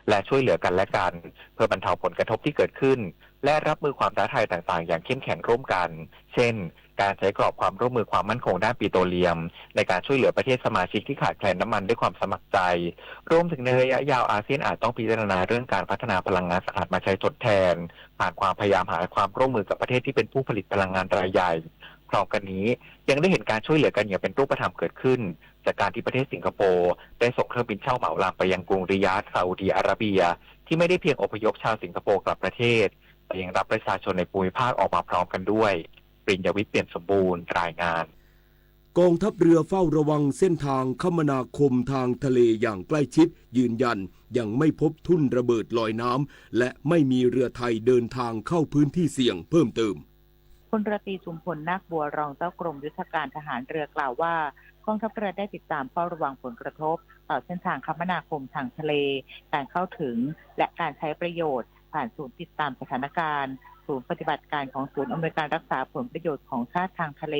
และช่วยเหลือกันและกัน เพื่อบรรเทาผลกระทบที่เกิดขึ้น และรับมือความท้าทายต่างๆ อย่างเข้มแข็งร่วมกัน เช่น การใช้กรอบความร่วมมือความมั่นคงด้านปิโตรเลียม ในการช่วยเหลือประเทศสมาชิกที่ขาดแคลนน้ำมันด้วยความสมัครใจ รวมถึงในระยะยาวอาเซียนอาจต้องพิจารณาเรื่องการพัฒนาพลังงานสะอาดมาใช้ทดแทน ผ่านความพยายามหาความร่วมมือกับประเทศที่เป็นผู้ผลิตพลังงานรายใหญ่ พร้อมกันนี้ ยังได้เห็นการช่วยเหลือกันอย่างเป็นรูปธรรมเกิดขึ้น จากการที่ประเทศสิงคโปร์ได้ส่งเครื่องบินเช่าเหมาลำไปยังกรุงริยาด ซาอุดีอาระเบีย ที่ไม่ได้เพียงอพยพชาวสิงคโปร์กลับประเทศ แต่ยังรับประชาชนในภูมิภาคออกมาพร้อมกันด้วย ปริญญาวิทย์ เปี่ยมสมบูรณ์ รายงาน กองทัพเรือเฝ้าระวังเส้นทางคมนาคมทางทะเลอย่างใกล้ชิดยืนยันยังไม่พบทุ่นระเบิดลอยน้ำและไม่มีเรือไทยเดินทางเข้าพื้นที่เสี่ยงเพิ่มเติม พลเรือตรี จุมพล นาคบัว รองเจ้ากรมยุทธการทหารเรือกล่าวว่า กองทัพเรือได้ติดตามเฝ้าระวังผลกระทบต่อเส้นทางคมนาคมทางทะเล การเข้าถึง และการใช้ประโยชน์ ผ่านศูนย์ติดตามสถานการณ์ ศูนย์ปฏิบัติการของศูนย์อำนวยการรักษาผลประโยชน์ของชาติทางทะเล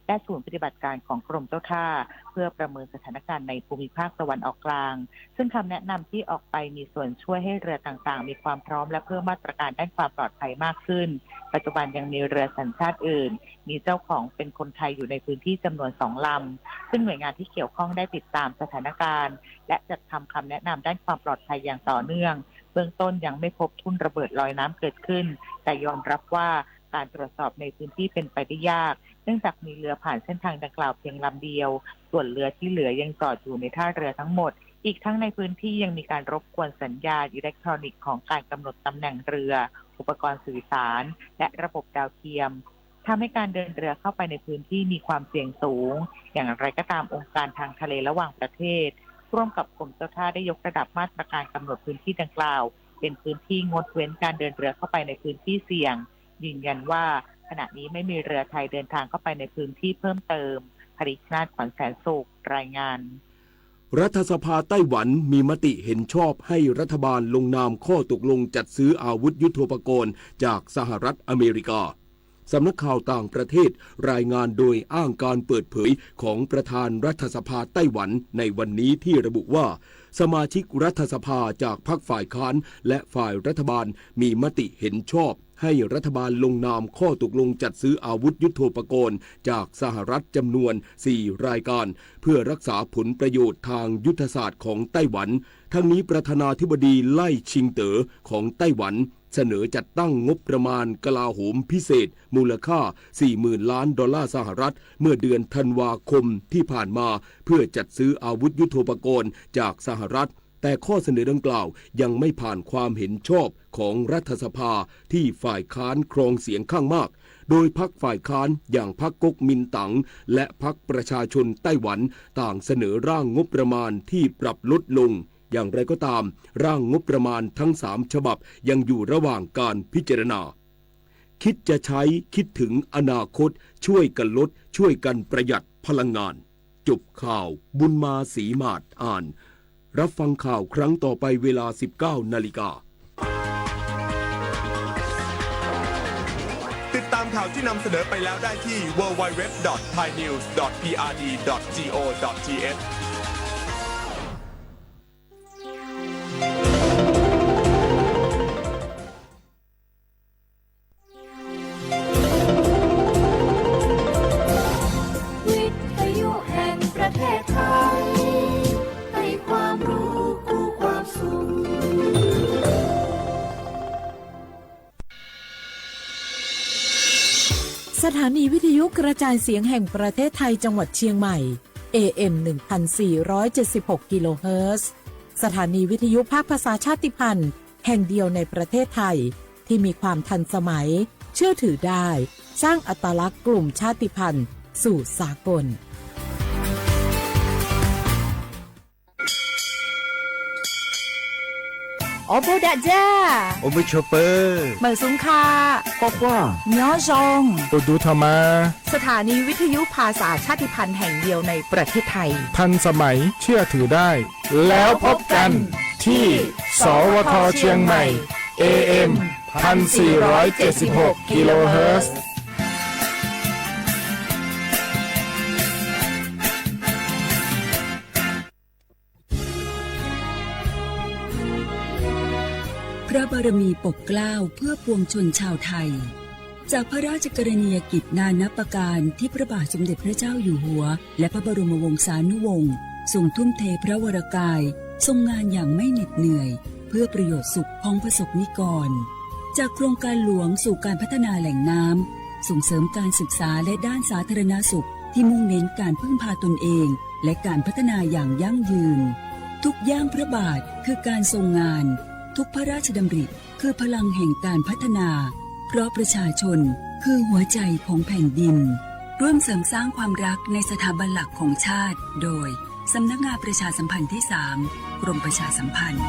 และศูนย์ปฏิบัติการของกรมเจ้าท่า เพื่อประเมินสถานการณ์ในภูมิภาคตะวันออกกลาง ซึ่งคำแนะนำที่ออกไปมีส่วนช่วยให้เรือต่างๆ มีความพร้อมและเพิ่มมาตรการด้านความปลอดภัยมากขึ้น ปัจจุบันยังมีเรือสัญชาติอื่น มีเจ้าของเป็นคนไทยอยู่ในพื้นที่จำนวนสองลำ ซึ่งหน่วยงานที่เกี่ยวข้องได้ติดตามสถานการณ์ และจัดทำคำแนะนำด้านความปลอดภัยอย่างต่อเนื่อง เบื้องต้นยังไม่พบทุ่นระเบิดลอยน้ำเกิดขึ้น แต่ยอมรับว่าการตรวจสอบในพื้นที่เป็นไปได้ยาก เนื่องจากมีเรือผ่านเส้นทางดังกล่าวเพียงลำเดียว ส่วนเรือที่เหลือยังจอดอยู่ในท่าเรือทั้งหมด อีกทั้งในพื้นที่ยังมีการรบกวนสัญญาณอิเล็กทรอนิกส์ของการกำหนดตำแหน่งเรือ อุปกรณ์สื่อสาร และระบบดาวเทียม ทำให้การเดินเรือเข้าไปในพื้นที่มีความเสี่ยงสูง อย่างไรก็ตามองค์การทางทะเลระหว่างประเทศ ร่วมกับกรมเจ้าท่าได้ยกระดับมาตรการกำหนดพื้นที่ดังกล่าว เป็นพื้นที่งดเว้นการเดินเรือเข้าไปในพื้นที่เสี่ยง ยืนยันว่าขณะนี้ไม่มีเรือไทยเดินทางเข้าไปในพื้นที่เพิ่มเติม พริชนาธ ขวัญแสนสุข รายงาน รัฐสภาไต้หวันมีมติเห็นชอบให้รัฐบาลลงนามข้อตกลงจัดซื้ออาวุธยุทโธปกรณ์จากสหรัฐอเมริกา สำนักข่าวต่างประเทศรายงานโดยอ้างการเปิดเผยของประธานรัฐสภาไต้หวันในวันนี้ที่ระบุว่า สมาชิกรัฐสภาจากพรรคฝ่ายค้านและฝ่ายรัฐบาลมีมติเห็นชอบให้รัฐบาลลงนามข้อตกลงจัดซื้ออาวุธยุทโธปกรณ์จากสหรัฐจำนวนสี่รายการ เพื่อรักษาผลประโยชน์ทางยุทธศาสตร์ของไต้หวัน ทั้งนี้ประธานาธิบดีไล่ชิงเต๋อของไต้หวัน เสนอจัดตั้งงบประมาณกลาโหมพิเศษมูลค่าสี่หมื่นล้านดอลลาร์สหรัฐ เมื่อเดือนธันวาคมที่ผ่านมา เพื่อจัดซื้ออาวุธยุทโธปกรณ์จากสหรัฐ แต่ข้อเสนอดังกล่าวยังไม่ผ่านความเห็นชอบของรัฐสภาที่ฝ่ายค้านครองเสียงข้างมาก โดยพรรคฝ่ายค้านอย่างพรรคก๊กมินตั๋งและพรรคประชาชนไต้หวันต่างเสนอร่างงบประมาณที่ปรับลดลง อย่างไรก็ตาม ร่างงบประมาณทั้งสามฉบับยังอยู่ระหว่างการพิจารณา คิดจะใช้คิดถึงอนาคต ช่วยกันลด ช่วยกันประหยัดพลังงาน จบข่าว บุญมาศรีหมาดอ่าน รับฟังข่าวครั้งต่อไปเวลาสิบเก้านาฬิกา ติดตามข่าวที่นำเสนอไปแล้วได้ที่ ดับเบิลยู ดับเบิลยู ดับเบิลยู ดอท ไทยนิวส์ ดอท พีอาร์ดี ดอท จี โอ ดอท ที เอช วิทยุแห่งประเทศไทย ให้ความรู้คู่ความสุข สถานีวิทยุกระจายเสียงแห่งประเทศไทยจังหวัดเชียงใหม่ เอ เอ็ม หนึ่งพันสี่ร้อยเจ็ดสิบหก กิโลเฮิรตซ์ สถานีวิทยุภาคภาษาชาติพันธุ์แห่งเดียวในประเทศไทย ที่มีความทันสมัย เชื่อถือได้ สร้างอัตลักษณ์กลุ่มชาติพันธุ์สู่สากล Awb pab dam ja, awb pab chawb pawb, mawm xub kha, quaj quaj, nyob zoo, ua dub tho mas. สถานีวิทยุภาษาชาติพันธุ์แห่งเดียวในประเทศไทย ทันสมัย เชื่อถือได้ แล้วพบกันที่ สวท เชียงใหม่ เอ เอ็ม พันสี่ร้อยเจ็ดสิบหก กิโลเฮิรตซ์ พระบารมีปกเกล้าเพื่อปวงชนชาวไทย จากพระราชกรณียกิจนานับประการที่พระบาทสมเด็จพระเจ้าอยู่หัว และพระบรมวงศานุวงศ์ ทรงทุ่มเทพระวรกาย ทรงงานอย่างไม่เหน็ดเหนื่อย เพื่อประโยชน์สุขของประสบนิกร จากโครงการหลวงสู่การพัฒนาแหล่งน้ำ ส่งเสริมการศึกษาและด้านสาธารณสุขที่มุ่งเน้นการพึ่งพาตนเอง และการพัฒนาอย่างยั่งยืน ทุกย่างพระบาทคือการทรงงาน ทุกพระราชดำริคือพลังแห่งการพัฒนา เพราะประชาชนคือหัวใจของแผ่นดิน ร่วมเสริมสร้างความรักในสถาบันหลักของชาติ โดย สำนักงานประชาสัมพันธ์ที่สาม กรมประชาสัมพันธ์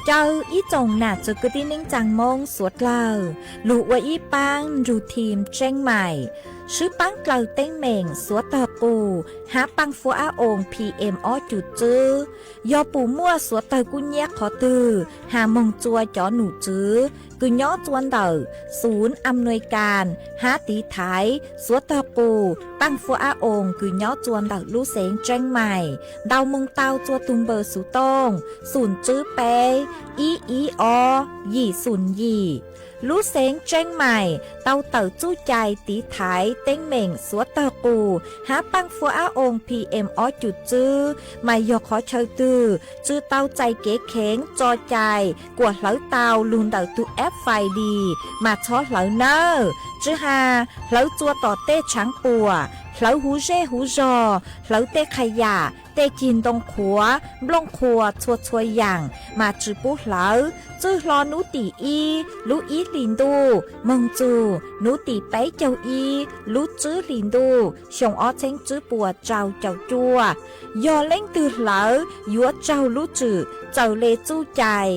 Caw ib tsoom nam txwv kwv tij neej tsaa Moob suav dlawg lug ua ib paab nrug team Tseeb Maim swb paab dlawg teeb meem suav tawg qus hab paaj fuab ab oos P M ob cum txwb. Yog pum muaj suav tawg kub nyiab qhov twg has moog tsua cov num tswv kws nyob tsua ntawm xum am nuis kas hab tiv thaiv suav tawg qus paaj fuab ab oos kws nyob tsua ntawm lub xeev Tseeb Maim ntau moog tau tsua tug npawb xuv tooj xum tswb peb ib ib ob yim xum yim. Lub xeev Tseeb Maim tau tawm txuj cai tiv thaiv teeb meem suav tawg qus hab paaj fuab ab oos P M ob cum txwb, mas yog qhov chaw twg tsi tau txais kev kheev tso cai kuas hlawv tau lug ntawm tug app Find Dee mas txhob hlawv nawb. Tsi has hlawv tsua tom tej tshaav puam, hlawv huv zej huv zog, hlawv tej qha yam, tej cig ntoo qhuav, nplooj qhuas txhua txhua yaam mas tsi pub hlawv. Txwj hlo nub tim ib lub ib hlis ntuj moog txug nub tim peb caug ib lub tswb hlis ntuj xyoo ob txheeb tswb puas rau caum cuaj. Yog leej twg hlawv yuav raug lub tswm txawm le txuj cai.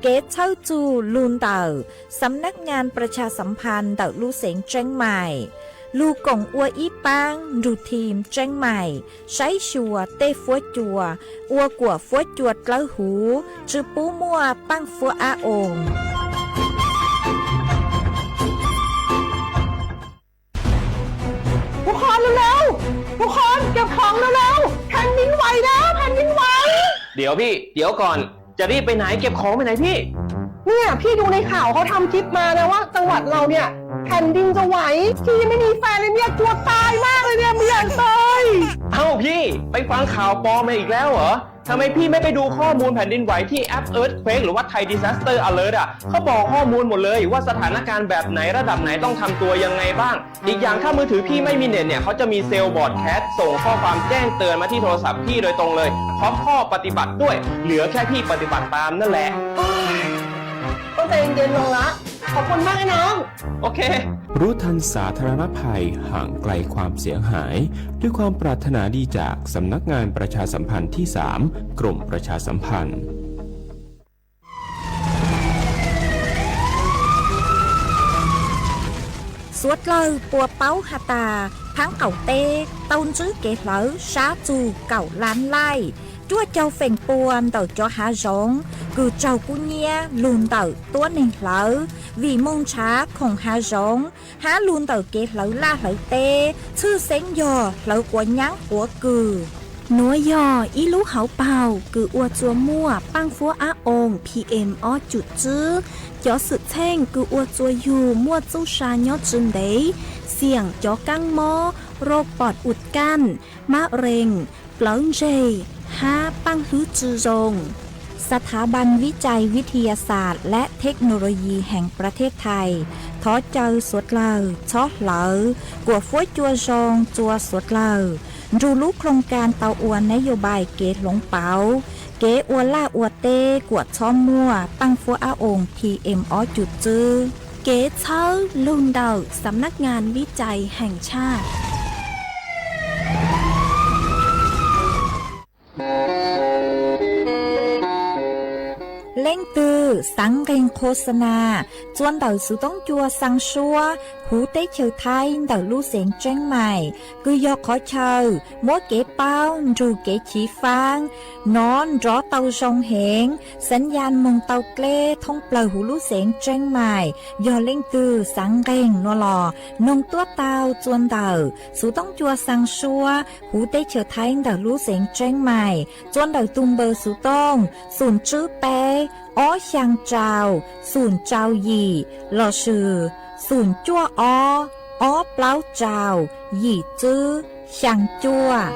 Kev txhawb txug lug ntawm สำนักงานประชาสัมพันธ์ ntawm lub xeev Tseeb Maim lug koom ua ib paab nrug team Tseeb Maim saib xyuas tej fuab cua ua kuam fuab cua dlawb huv, tsi pub muaj paaj fuab ab oos. ทุกคนเร็วๆ ทุกคนเก็บของเร็วๆ แผ่นดินไหวแล้ว แผ่นดินไหว เดี๋ยวพี่ เดี๋ยวก่อน จะรีบไปไหน เก็บของไปไหนพี่ เนี่ย พี่ดูในข่าวเขาทำคลิปมานะว่าจังหวัดเราเนี่ย แผ่นดินจะไหว พี่ยังไม่มีแฟนเลยเนี่ย กลัวตายมากเลยเนี่ย ไม่อยากตาย เอ้าพี่ ไปฟังข่าวปลอมมาอีกแล้วเหรอ ทำไมพี่ไม่ไปดูข้อมูลแผ่นดินไหวที่แอป Earthquake หรือว่า Thai Disaster Alert อ่ะ เขาบอกข้อมูลหมดเลยว่าสถานการณ์แบบไหนระดับไหนต้องทำตัวยังไงบ้าง อีกอย่างถ้ามือถือพี่ไม่มีเน็ตเนี่ย เขาจะมีเซลล์บรอดแคสต์ส่งข้อความแจ้งเตือนมาที่โทรศัพท์พี่โดยตรงเลย พร้อมข้อปฏิบัติด้วย เหลือแค่พี่ปฏิบัติตามนั่นแหละ โอ๊ย ต้องใจเย็นๆ ลงละ ขอบคุณมากนะน้อง โอเค รู้ทันสาธารณภัย ห่างไกลความเสียหาย ด้วยความปรารถนาดีจากสำนักงานประชาสัมพันธ์ที่สาม กรมประชาสัมพันธ์ Suav dlawg puas paub has tas, thaab qaum teb tau ntsib kev hlawv sab txug kaum lab laij, cuaj caug feem pua ntawm cov hav zoov kws raug kub nyiab lug ntawm tuab neeg hlawv vim moog nrhav khoom hav zoov hab lug ntawm kev hlawv laj hlawv teb, tshwj xeeb yog hlawv quav nyaab quav kws. Nuav yog ib lub hauv paug kws ua tsua muaj paaj fuab ab oos P M ob cum tswb. Cov xwm txheej kws ua tsua yug muaj txuj sa nyob tsi ntev, xiam cov kaab mob, rau pom ua kaj, mab rees, plawv ntseg, hab paaj hlwb tsi zoo. สถาบันวิจัยวิทยาศาสตร์และเทคโนโลยีแห่งประเทศไทย thov caw suav dlawg txhob hlawv kuam fuab cua zoo tsua suav dlawg nrug lub โครงการ tau ua nab yos npais kev hloov pauv kev ua laj ua teb kuam txhob muaj paaj fuab ab oos P M ob cum tswb. Kev txhawb lug ntawm สำนักงานวิจัยแห่งชาติ Leej twg Xav nqeeg qhua xa nas txua ntawm xuv toob cua xaa suab huv teb chaws Thaib ntawm lub xeev Tseeb Maim, kws yog qhov chaw muab kev paub nrug kev chiv faab nov nrov tau zoo heev, xav ya moog tau dleb thoob plawg huv lub xeev Tseeb Maim. Yog leej twg xav nqeeg nuav los noog tuab tau txua ntawm xuv toob cua xaa suab huv teb chaws Thaib ntawm lub xeev Tseeb Maim txua ntawm tug npawb xuv tooj xum tswb peb ob xyaa rau xum rau yim lossis xum cuaj ob ob plaub rau yim tswb xyaa cuaj.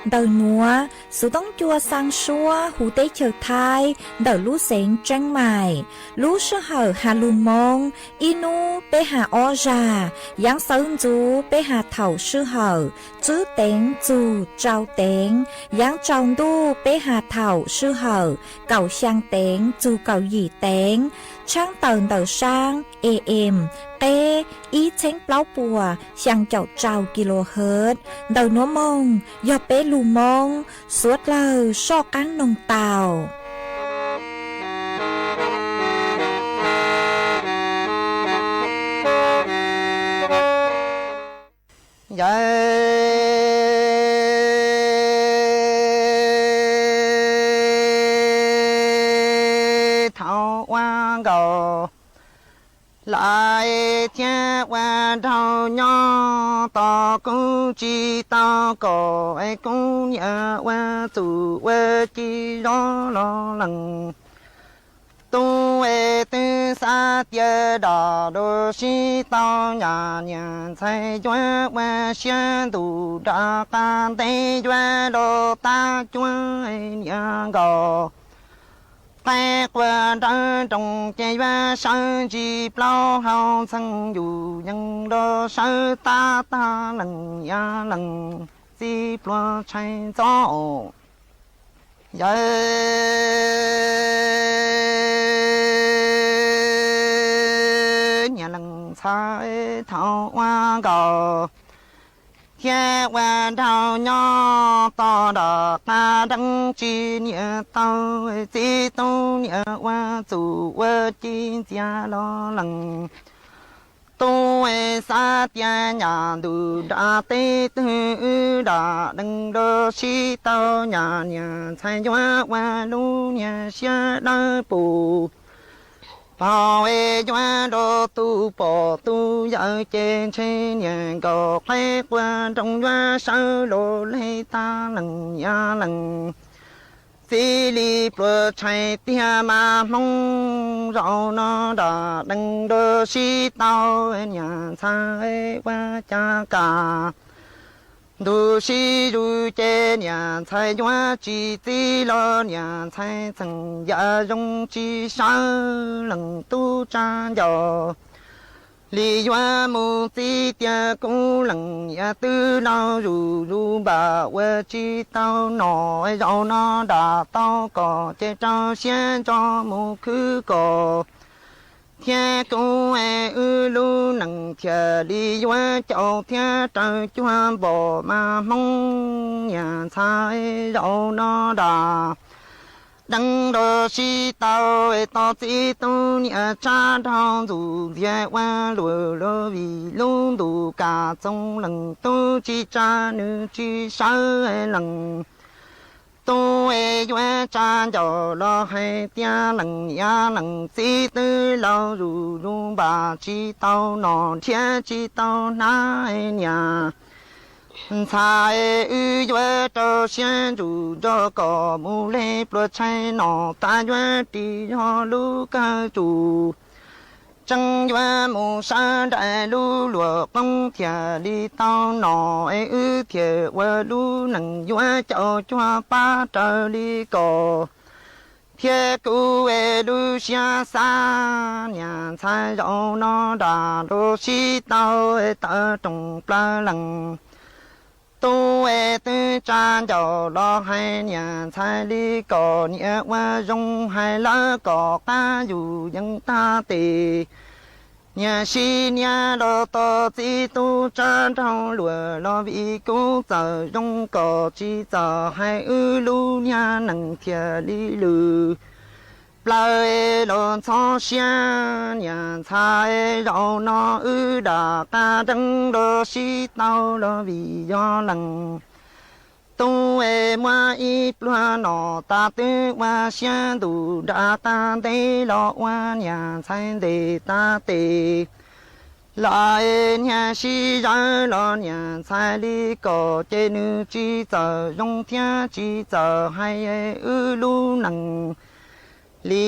Ntawm nuav, xuv toob cua xaa suab huv teb chaws Thaib ntawm lub xeev Tseeb Maim. Lub sij hawm has lug Moob, ib nub peb has ob zag, yaav xawv ntxuv peb has thaum sij hawm tswb teev txug rau teev, yaav tsaus ntuj peb has thaum sij hawm kaum xyaa teev txug kaum yim teev, tshaab tawm ntawm saab A M qeb ib txheeb plaub puas xyaa caum rau kilohertz. Ntawm nuav moog yog peb lug Moob, suav dlawg soj qaab noog tau. Yawg thaum ua nkaus, lawv thiaj ua nraug nyob tos kuv tsis tau kom kuv niam ua txuj ua ci zov los lees. Tub es twb xav tias dam lub sib tau nyam niam ntxhais yuav ua siab ntuj nram qab ntev yuav los tab cuab niam nkaus. Qaib quas nrawv nroos ces yuav sawv ntsis plaub hau ntxheej yus yees los sawv tab tag lees niam lees txiv pluas tshais ntxov. Yawg niam lees ntxhais thaum ua nkaus thiab ua nraug nyob tos nram qab ntev tsis niam tau txiv tub niam ua txuj ua ci ntxias los lees. Tub es xav tias nyam ntuj nram teb twg wb dam dees los sib tau nyam niam ntxhais yuav ua lub niag siab dawb paug. Pog es yuav nrog tub pog tub yawm ces ntshe niam nkaus qaib quas nroos yuav sawv los leg tag lees niam lees. Txiv li pluas tshais tiag mas Hmoob zaum no dam dees los sib tau niam ntxhais ua cas kam. Ntuj sib zuj ces niam ntxhais yuav tsis txib los niam ntxhais txheem yam zoo tsis sawv lees tub tsa ncaus. Li yuav mus txib tias kuv lees yam twb laus zuj zus npam ua tsis tau nom zaum no dam tau kom ces rau siab ntso mus khwv kom. Thiab kuv es wb lub neej thiaj li yuav caum thiab raws cuag npom mas Hmoob niam ntxhais zaum no dam dees los sib tau tos txiv tub niam tsa nraug ntxuj ntxiag ua luam los vim lub ntuj kam txoos lees tub tsis tsa nws tsis sawv lees. Tub es yuav tsa ncaus los hais tias lees yam lees txiv twb laus zuj zus npam tsis tau nom nrhiav tsis tau hnab niam ntxhais wb yuav rau siab ntsws nrog kom mus leg pluas tshais nom tas yuav ris zog lub kawg tsum. Tseeb yuav mus sawv nraim lub luam qoob thiaj li tau nom es wb thiaj ua lub neej yuav caum cuag pab raws li kom. Thiab kuv es lub siab xav niam ntxhais zaum no dam los sib tau es tawm rooj plaws lees. Tub es twb tsa ncauj los hais niam ntxhais li kom niam ua zoo hais lawv kom qab yus yeej tag tes. Niam sib niam los tos txiv tub tsa nraug luam los vim kuv txawm zoo kom tsis txawm hais wb lub niag nees thiaj li lwm plaws los ntxhov siab niam ntxhais. Zaum no wb dam qab deev los sib tau los vim yog lees. Tub es muab ib pluag nom tas twb ua siab ntuj nram qab ntev los ua niam ntxhais ntes tas tes. Lam es niag sib zawv los niam ntxhais li kom ces nws tsis txawm zoo thiab tsis txawm hais wb lub nees li.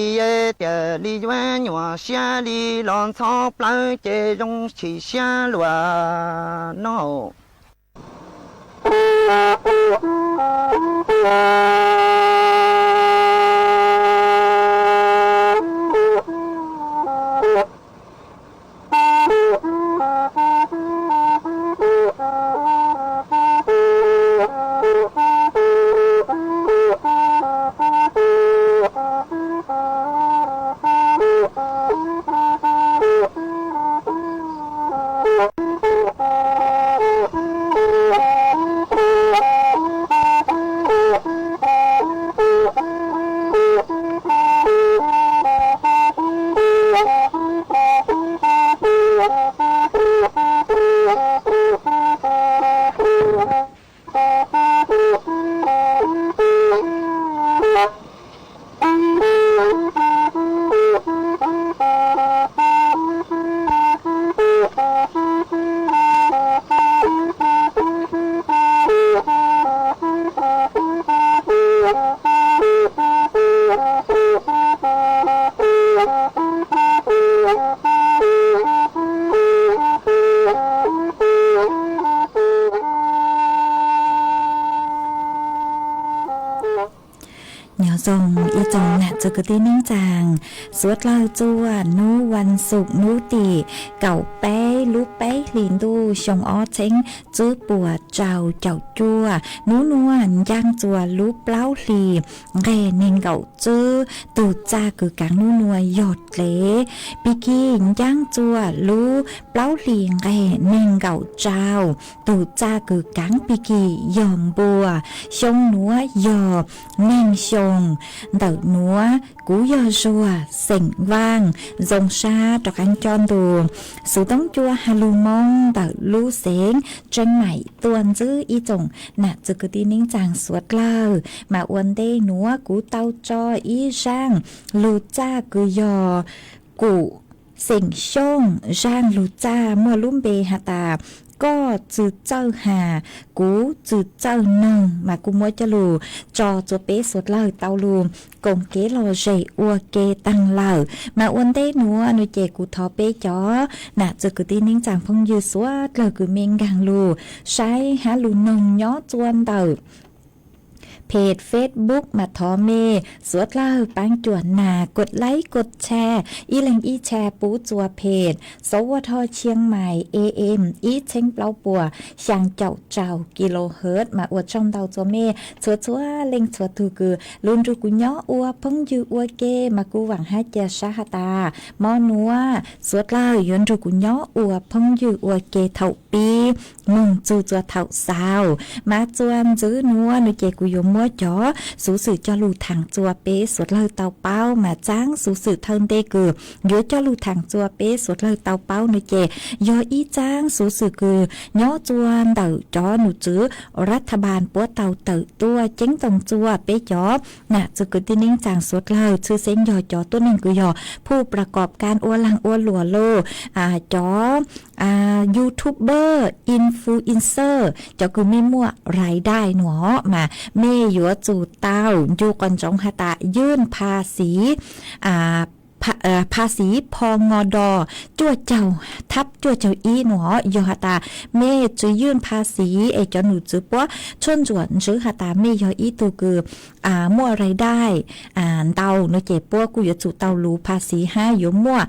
Tiam li yuav nyuam siab li los ntxhov plawv ces zoo chim siab luam no. Nyob zoo ib tsoom nam txiv kwv tij neej tsaa, suav dlawg txua hnub vas xuv hnub tim kaum peb lub peb hlis ntuj xyoo ob txheeb tsib puas rau caum cuaj. Hnub nuav ncaaj txua lub plaub hlis nqeg neeg nkaum tsib. Tug txaj kws kaav hnub nuav yog dlev, pig kig ncaaj txua lub plaub hlis nqeg neeg nkaum rau. Tug txaj kws kaav pig kig yog npua. Xyoo nuav yog neeg xyoo. Ntawm nuav kuv yog Zuag xeem Vaaj, zoo sab rov qaab coj ntu xuv toob cua has lug Moob ntawm lub xeev Tseeb Maim tuaj ntxiv ib tsoom nam txiv kwv tij neej tsaa suav dlawg. Mas ua ntej nuav kuv tau tso ib zaaj lug txaj kws yog kum xeem Xyooj zaaj lug txaj muaj lub npe has tas koj txwm txawj has, kuv txwm txawj noog, mas kuv muab coj lug tso rua peb suav dlawg tau lug koom kev lom zem ua ke taag lawm. Mas ua ntej nuav nuav ces kuv thov peb cov nam txiv kwv tij neej tsaa phooj ywg suav dlawg kws mej nkaag lug saib hab lug noog nyob txua ntawm peg Facebook mas thov mej suav dlawg paab cuam nas kua like kua share, ib leeg ib share pub txua peg Sov Ua Dho Chiang Mai A M ib txheeb plaub puas xyaa caum rau kilohertz. Mas ua tsaug ntau txua mej txhua txhua leej txhua tug kws lug nrug kuv nyob ua phooj ywg ua ke, mas kuv vaam hab ca sab has tas mo nuav suav dlawg yuav nrug kuv nyob ua phooj ywg ua ke thaum pib moog txug txua thaum xaus. Mas txua ntxiv nuav nuav ces kuv yuav muab cov xuv xwm coj lug thaam txua peb suav dlawg tau paub. Mas txaab xuv xwm thawj ntej kws yuav coj lug thaam txua peb suav dlawg tau paub nuav ces yog ib txaab xuv xwm kws nyob txua ntawm cov num tswv ras tha npas puab tau tawm tuaj ceeb toom txua peb cov nam txiv kwv tij neej tsaa suav dlawg, tshwj xeeb yog cov tuab neeg kws yog phuj pras kob kaab ua laag ua luam lug, cov YouTuber, influencer, cov kws mej muaj rais dai nuav mas mej yuav tsum tau ncu qhov ntsoov has tas ywj pha xiv pha xi pho ngo do cuaj caug thab cuaj caug ib no. Yog has tas mej tsi ywj pha xi es cov num txwv puab tshuaj ntsuam ntswb has tas mej yog ib tug kws muaj rais dai ntau no ces puab kuj yuav tsum tau luv pha xi hab yuav muaj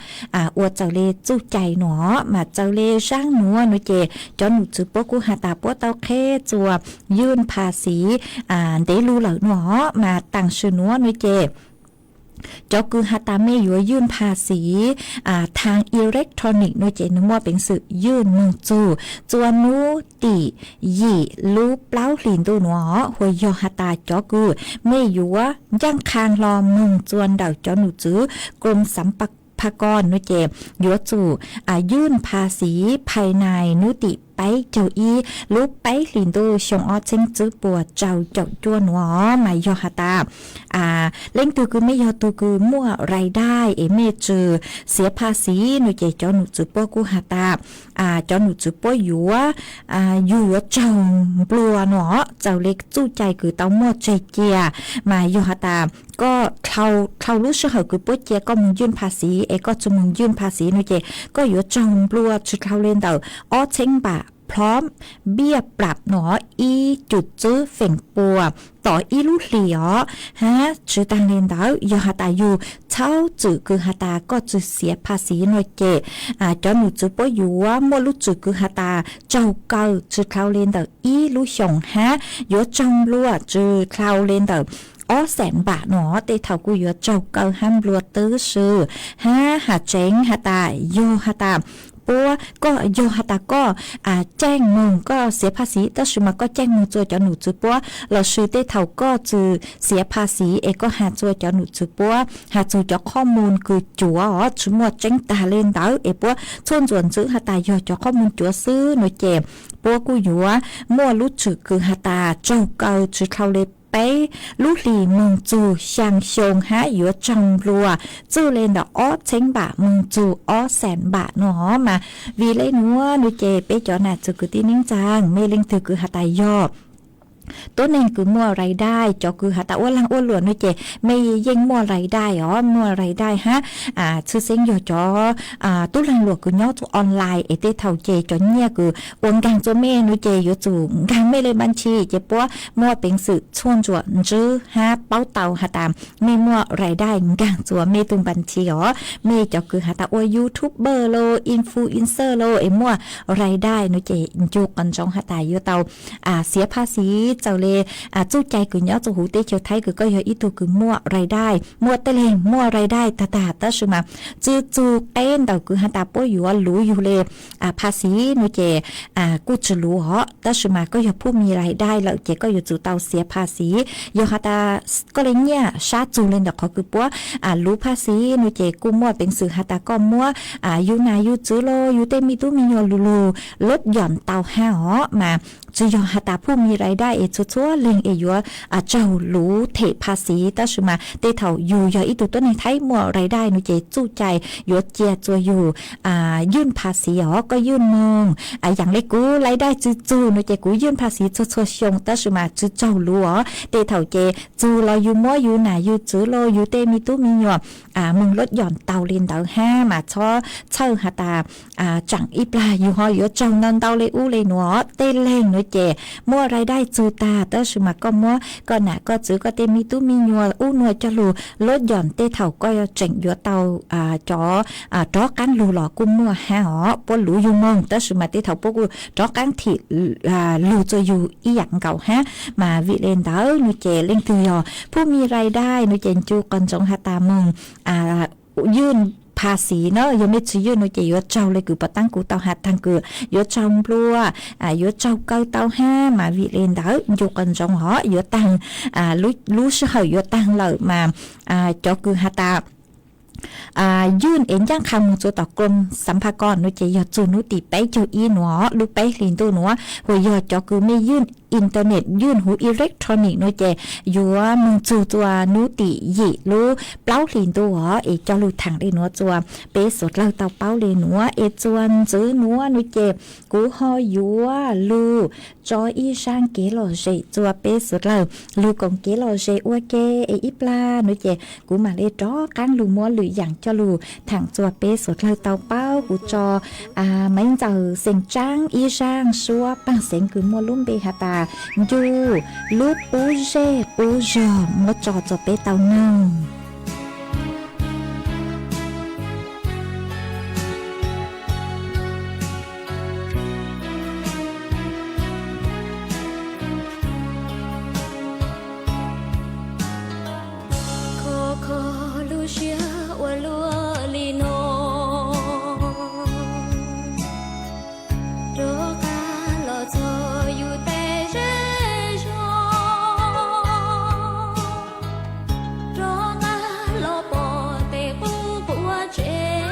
ua txawm le txuj cai no. Mas txawm le zaab nuav no ces cov num txwv puab kuj has tas puab tau qheb txuas ywj pha xi ntev lug lawm no. Mas taam sim nuav no ces cov kws has tas mej yuav ywj pha xi thaag electronic no ces nwg muaj peev xwm ywj moog txug txua nub tim yim lub plaub hlis ntuj nuav. Huas yog has tas cov kws mej yuav ncaaj qha hlo moog txua ntawm cov num txwv krom xav pha koj no ces yuav tsum ywj pha xi phais nais nub tim peb caug ib lub peb hlis ntuj xyoo ob txheeb tswb puas rau caum cuaj nuav. Mas yog has tas leej twg kws mej yog tug kws muaj rais dai es mej tsi xiav pha xi no ces cov num txwv puab kuj has tas cov num txwv puab yuav, yug yuav raug nplua no. Txawm le txuj cai kws tau muaj tseg cia, mas yog has tas koj dhau lub sij hawm kws puab cia koj moog ywj pha xi es koj tsi moog ywj pha xi no ces koj yuav raug nplua tsi dhau le ntawm ob txheeb npam plhob npiaj plam no ib cum tswb feem pua tom ib lub hlis os. Hab tsi taag le ntawd yog has tas yug txhawb tswm kws has tas koj tsi xiav pha xi no ces cov num txwv puab yuav muaj lub tswm kws has tas raug kaw tsi dhau le ntawm ib lub xyoos hab yuav raug nplua tsi dhau le ntawm ob xees npam no. Tej thaum kuj yuav raug kaw hab nplua twb si. Hab has tseeb has tas yog has tas puab, koj yog has tas koj caij moog koj xiav pha xi tab sis mas koj caij moog txua cov num txwv puab lossis tej thaum koj tsi xiav pha xi es koj has txua cov num txwv puab has txug cov qhob moos kws cuav os tsi muaj tseeb taag le ntawd es puab tshuaj ntsuam ntswb has tas yog cov qhob moos cuav xwb no ces puab kuj yuav muaj lub tswm kws has tas raug kaw tsi dhau le peb lub hlis moog txug xyaa xyoo hab yuav raug nplua txwj le ntawm ob txheeb npam moog txug ob xees npam no. Mas vim le nuav no ces peb cov nam txiv kwv tij neej tsaa, mej leej twg kws has tas yog tuab neeg kws muaj rais dai, cov kws has tas ua laag ua luam no ces mej yeej muaj rais dai os, muaj rais dai hab tshwj xeeb yog cov tub laag luam kws nyob txug online es tej thaum ces cov nyiaj kws ua nkaag txua mej no ces yuav tsum nkaag mej le npa ntshis ces puab muaj peev xwm tshuaj ntsuam ntswb hab paub tau has tas mej muaj rais dai nkaag txua mej tug npa ntshis os. Mej cov kws has tas ua YouTuber los influencer los es muaj rais dai no ces ncu qhov ntsoov has tas yuav tau xiav pha xi txawm le txuj cai kws nyob txug huv teb chaws Thaib kws koj yog ib tug kws muaj rais dai, muaj tej leeg muaj rais dai tag tag tab sis mas tsi txug qeb ntawm kws has tas puab yuav luv yug le pha xi no ces kuj tsi luv os. Tab sis mas koj yog phub mi rais dai lawm ces koj yuav tsum tau xiav pha xi. Yog has tas koj le nyiaj sab txug le ntawm qhov kws puab luv pha xi no ces kuj muaj peev xwm has tas koj muab yug nam yug txwv los yug tej me tub me nyuam lug lug lub yom tau hab os. Mas tsi yog has tas phub mi rais dai es txhua txhua leeg es yuav raug luv them pha xi tab sis mas tej thaum yug yog ib tug tuab neeg Thaib muaj rais dai no ces txuj cai yuav cia txua yug ywj pha xi os. Koj ywj moog yaam le kuv rais dai tsi txug no ces kuv ywj pha xi txhua txhua xyoo tab sis mas tsi raug luv os. Tej thaum ces txug los yug muab yug nam yug txwv los yug tej me tub me nyuam moog lub yom tau le ntawd hab mas txhob txhawj has tas tsaam ib plag yug ho yuav raug ntau ntau le ub le nuav. Tej leeg no ces muaj rais dai txug tag tab sis mas koj muab koj nam koj txwv koj tej me tub me nyuam ub nuav coj lug lub yom tej thaum koj tseem yuav tau cov rov qaab lug los kuj muaj hab os. Puab luv yug moog tab sis mas tej thaum puab kuj rov qaab thim lug txua yug ib yaam nkaus hab. Mas vim le ntawd no ces leej twg yog phub mi rais dai no ces ncu qhov ntsoov has tas moog ywj pha xi na. Yog mej tsi ywj no ces yuav raug le kws puag ta kuv tau has taag kws yuav raug nplua, yuav raug kaw tau hab. Mas vim le ntawd ncu qhov ntsoov os, yuav taag, lub sij hawm yuav taag lawm mas cov kws has tas ywj es ncaaj qha moog txua tom krom xav pha koj no ces yog txug nub tim peb caug ib nuav, lub peb hlis ntuj nuav. Huas yog cov kws mej ywj internet, ywj huv electronic no ces yuav moog txug txua nub tim yim lub plaub hlis ntuj os. Es coj lug thaam le nuav txua peb suav dlawg tau paub le nuav es txua ntxiv nuav no ces kuv ho yuav lug tso ib zaaj kev lom zem txua peb suav dlawg lug koom kev lom zem ua ke. Es ib plag no ces kuv mam le rov qaab lug muab lwm yaam coj lug thaam txuas peb suav dlawg tau paub. Kuv tso Maiv Ntxawm xeem Tsaab ib zaaj suab paaj xeev kws muaj lub npe has tas Ncu lub qub zej qub zog muab tso txuas peb tau noog. Kho kho lub siab ua luaj li no, rov qab los txog yus tej zej zog, rov qab los pom tej qub quav tsev.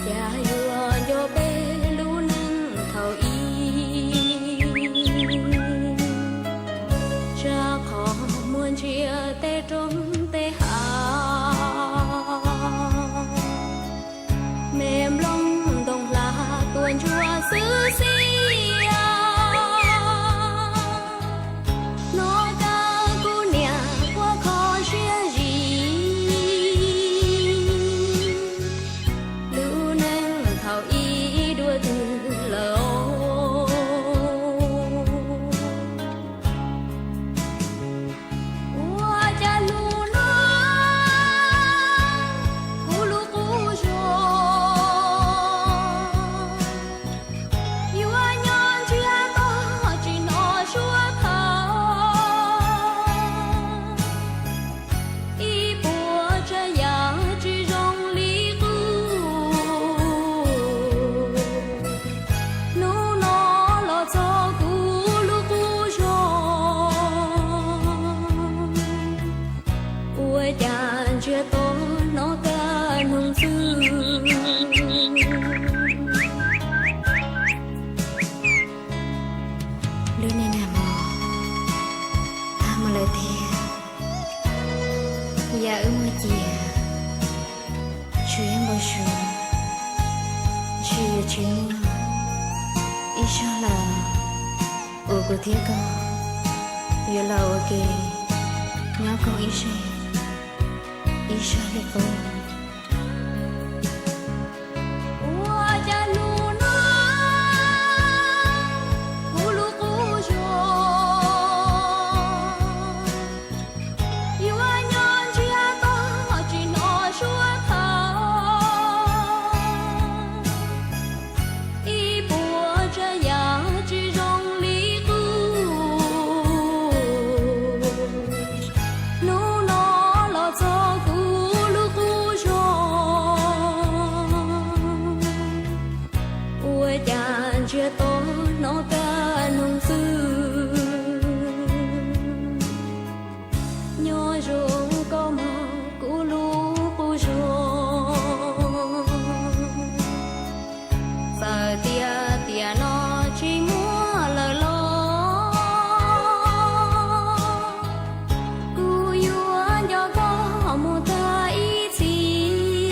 Cas yuav nco peb lub neej thaum ub, tsam qhov muaj ntsia tej roob tej hav, me nplooj ntoo hla tuaj ntsuab xwb xiab. Hnov kawg kuv niam quaj kho siab zim, lub neej thaum ub dua twg lawm. Ua cas hnub no kuv lub qub zog yuav nyob ntsiag to tsis hnov suab thawj, ib puas tsav yam tsis zoo li qub. Hnub no los txog kuv lub qub zog, ua cas ntsiag to hnov kawg noog xwb. Lub neej nag hmo tag mus lawm thiab, yam wb muaj ciaj tsuas yog npau suav, ntshe yuav tsis muaj ib zaug lawm uas kuv thiab koj yuav los ua ke nyob koom ib zej ib zag li qub. Ua cas hnub no kuv lub qub zog yuav nyob ntsiag to tsis hnov suab thawj, ib puas tsav yam tsis zoo li qub. Hnub no los txog kuv lub qub zog, ua cas ntsiag to hnov kawg noog xwb. Nyob zoo koj mog kuv lub qub zog, txawm tias tiam no tsis muaj lawm los kuv yuav nco koj mus tag ib txhis,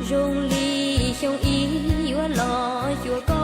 zoo li xyoo ib yuav los xyuas koj.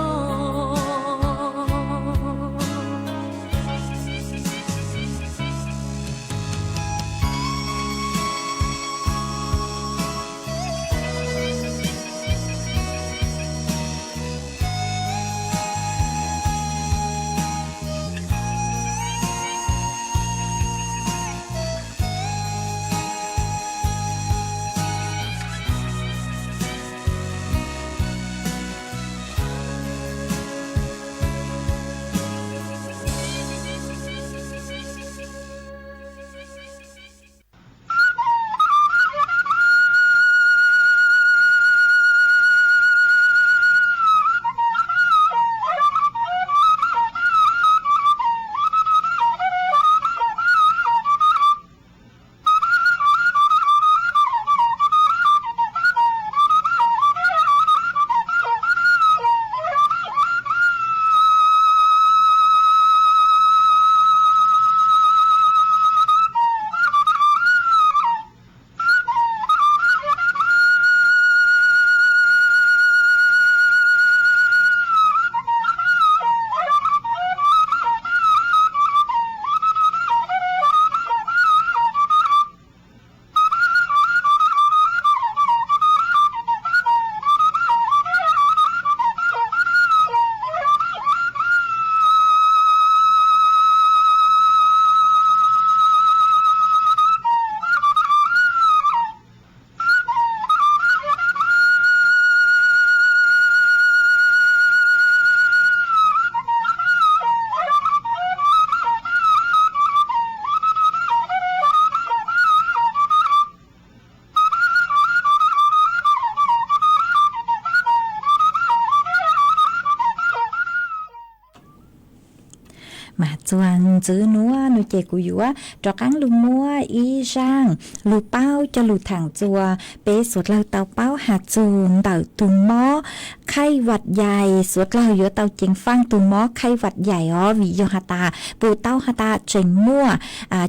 Mas txuas ntxiv nuav no ces kuv yuav rov qaab lug muab ib zaaj lug paub coj lug thaam txug peb suav dlawg tau paub has txug ntawm tug mob khaij vaj yais. Suav dlawg yuav tau ceev faaj tug mob khaij vaj yais os, vim yog has tas pum tau has tas tseem muaj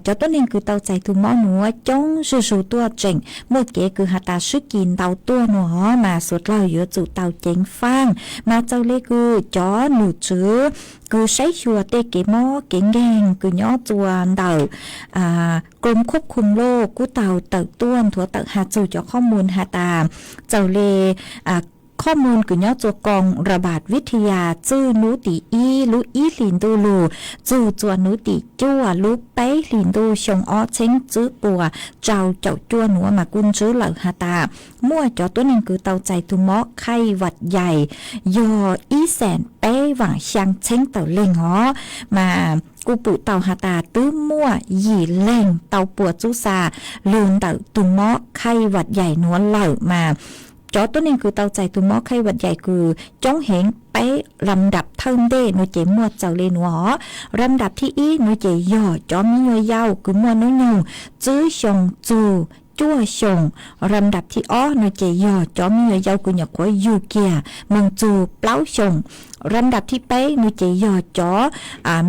cov tuab neeg kws tau txais tug mob nuav coob zuj zug tuaj, tseem muaj kev kws has tas swb kis ntau tuaj nuav os, mas suav dlawg yuav tsum tau ceev faaj. Mas txawm le kws cov nom tswv kws saib xyuas tej kev mob kev nkeeg kws nyob txuas ntawm krom khuab khum loj kuj tau tawm tuaj nthuav tawm has txug cov qhov moos has tas txawm le qhov moos kws nyob txuas koom ra bas vij thaj yas txij nub tim ib lub ib hlis ntuj lug txug txuas nub tim cuaj lub peb hlis ntuj xyoo ob txheeb tsib puas rau caum cuaj nuav mas kuj ntsib lawm has tas muaj cov tuab neeg kws tau txais tug mob khaij vaj yais yog ib xees peb vaam xyaa txheeb tawm leeg os. Mas kuj pum tau has tas twb muaj yim leeg tau puas txub xa lug ntawm tug mob khaij vaj yais nuav lawm. Mas cov tuab neeg kws tau txais tug mob khaij vaj yais kws coob heev peb lam ndap thawj ntej no ces muaj txawm le nuav os. Lam ndap thib ib no ces yog cov miv nyuas yau kws muaj nub nyoog tsib xyoo txug cuaj xyoo. Lam ndap thib ob no ces yog cov miv nyuas yau kws nyuam qhuav yug kiag moog txug plaub xyoo. Lam ndap thib peb no ces yog cov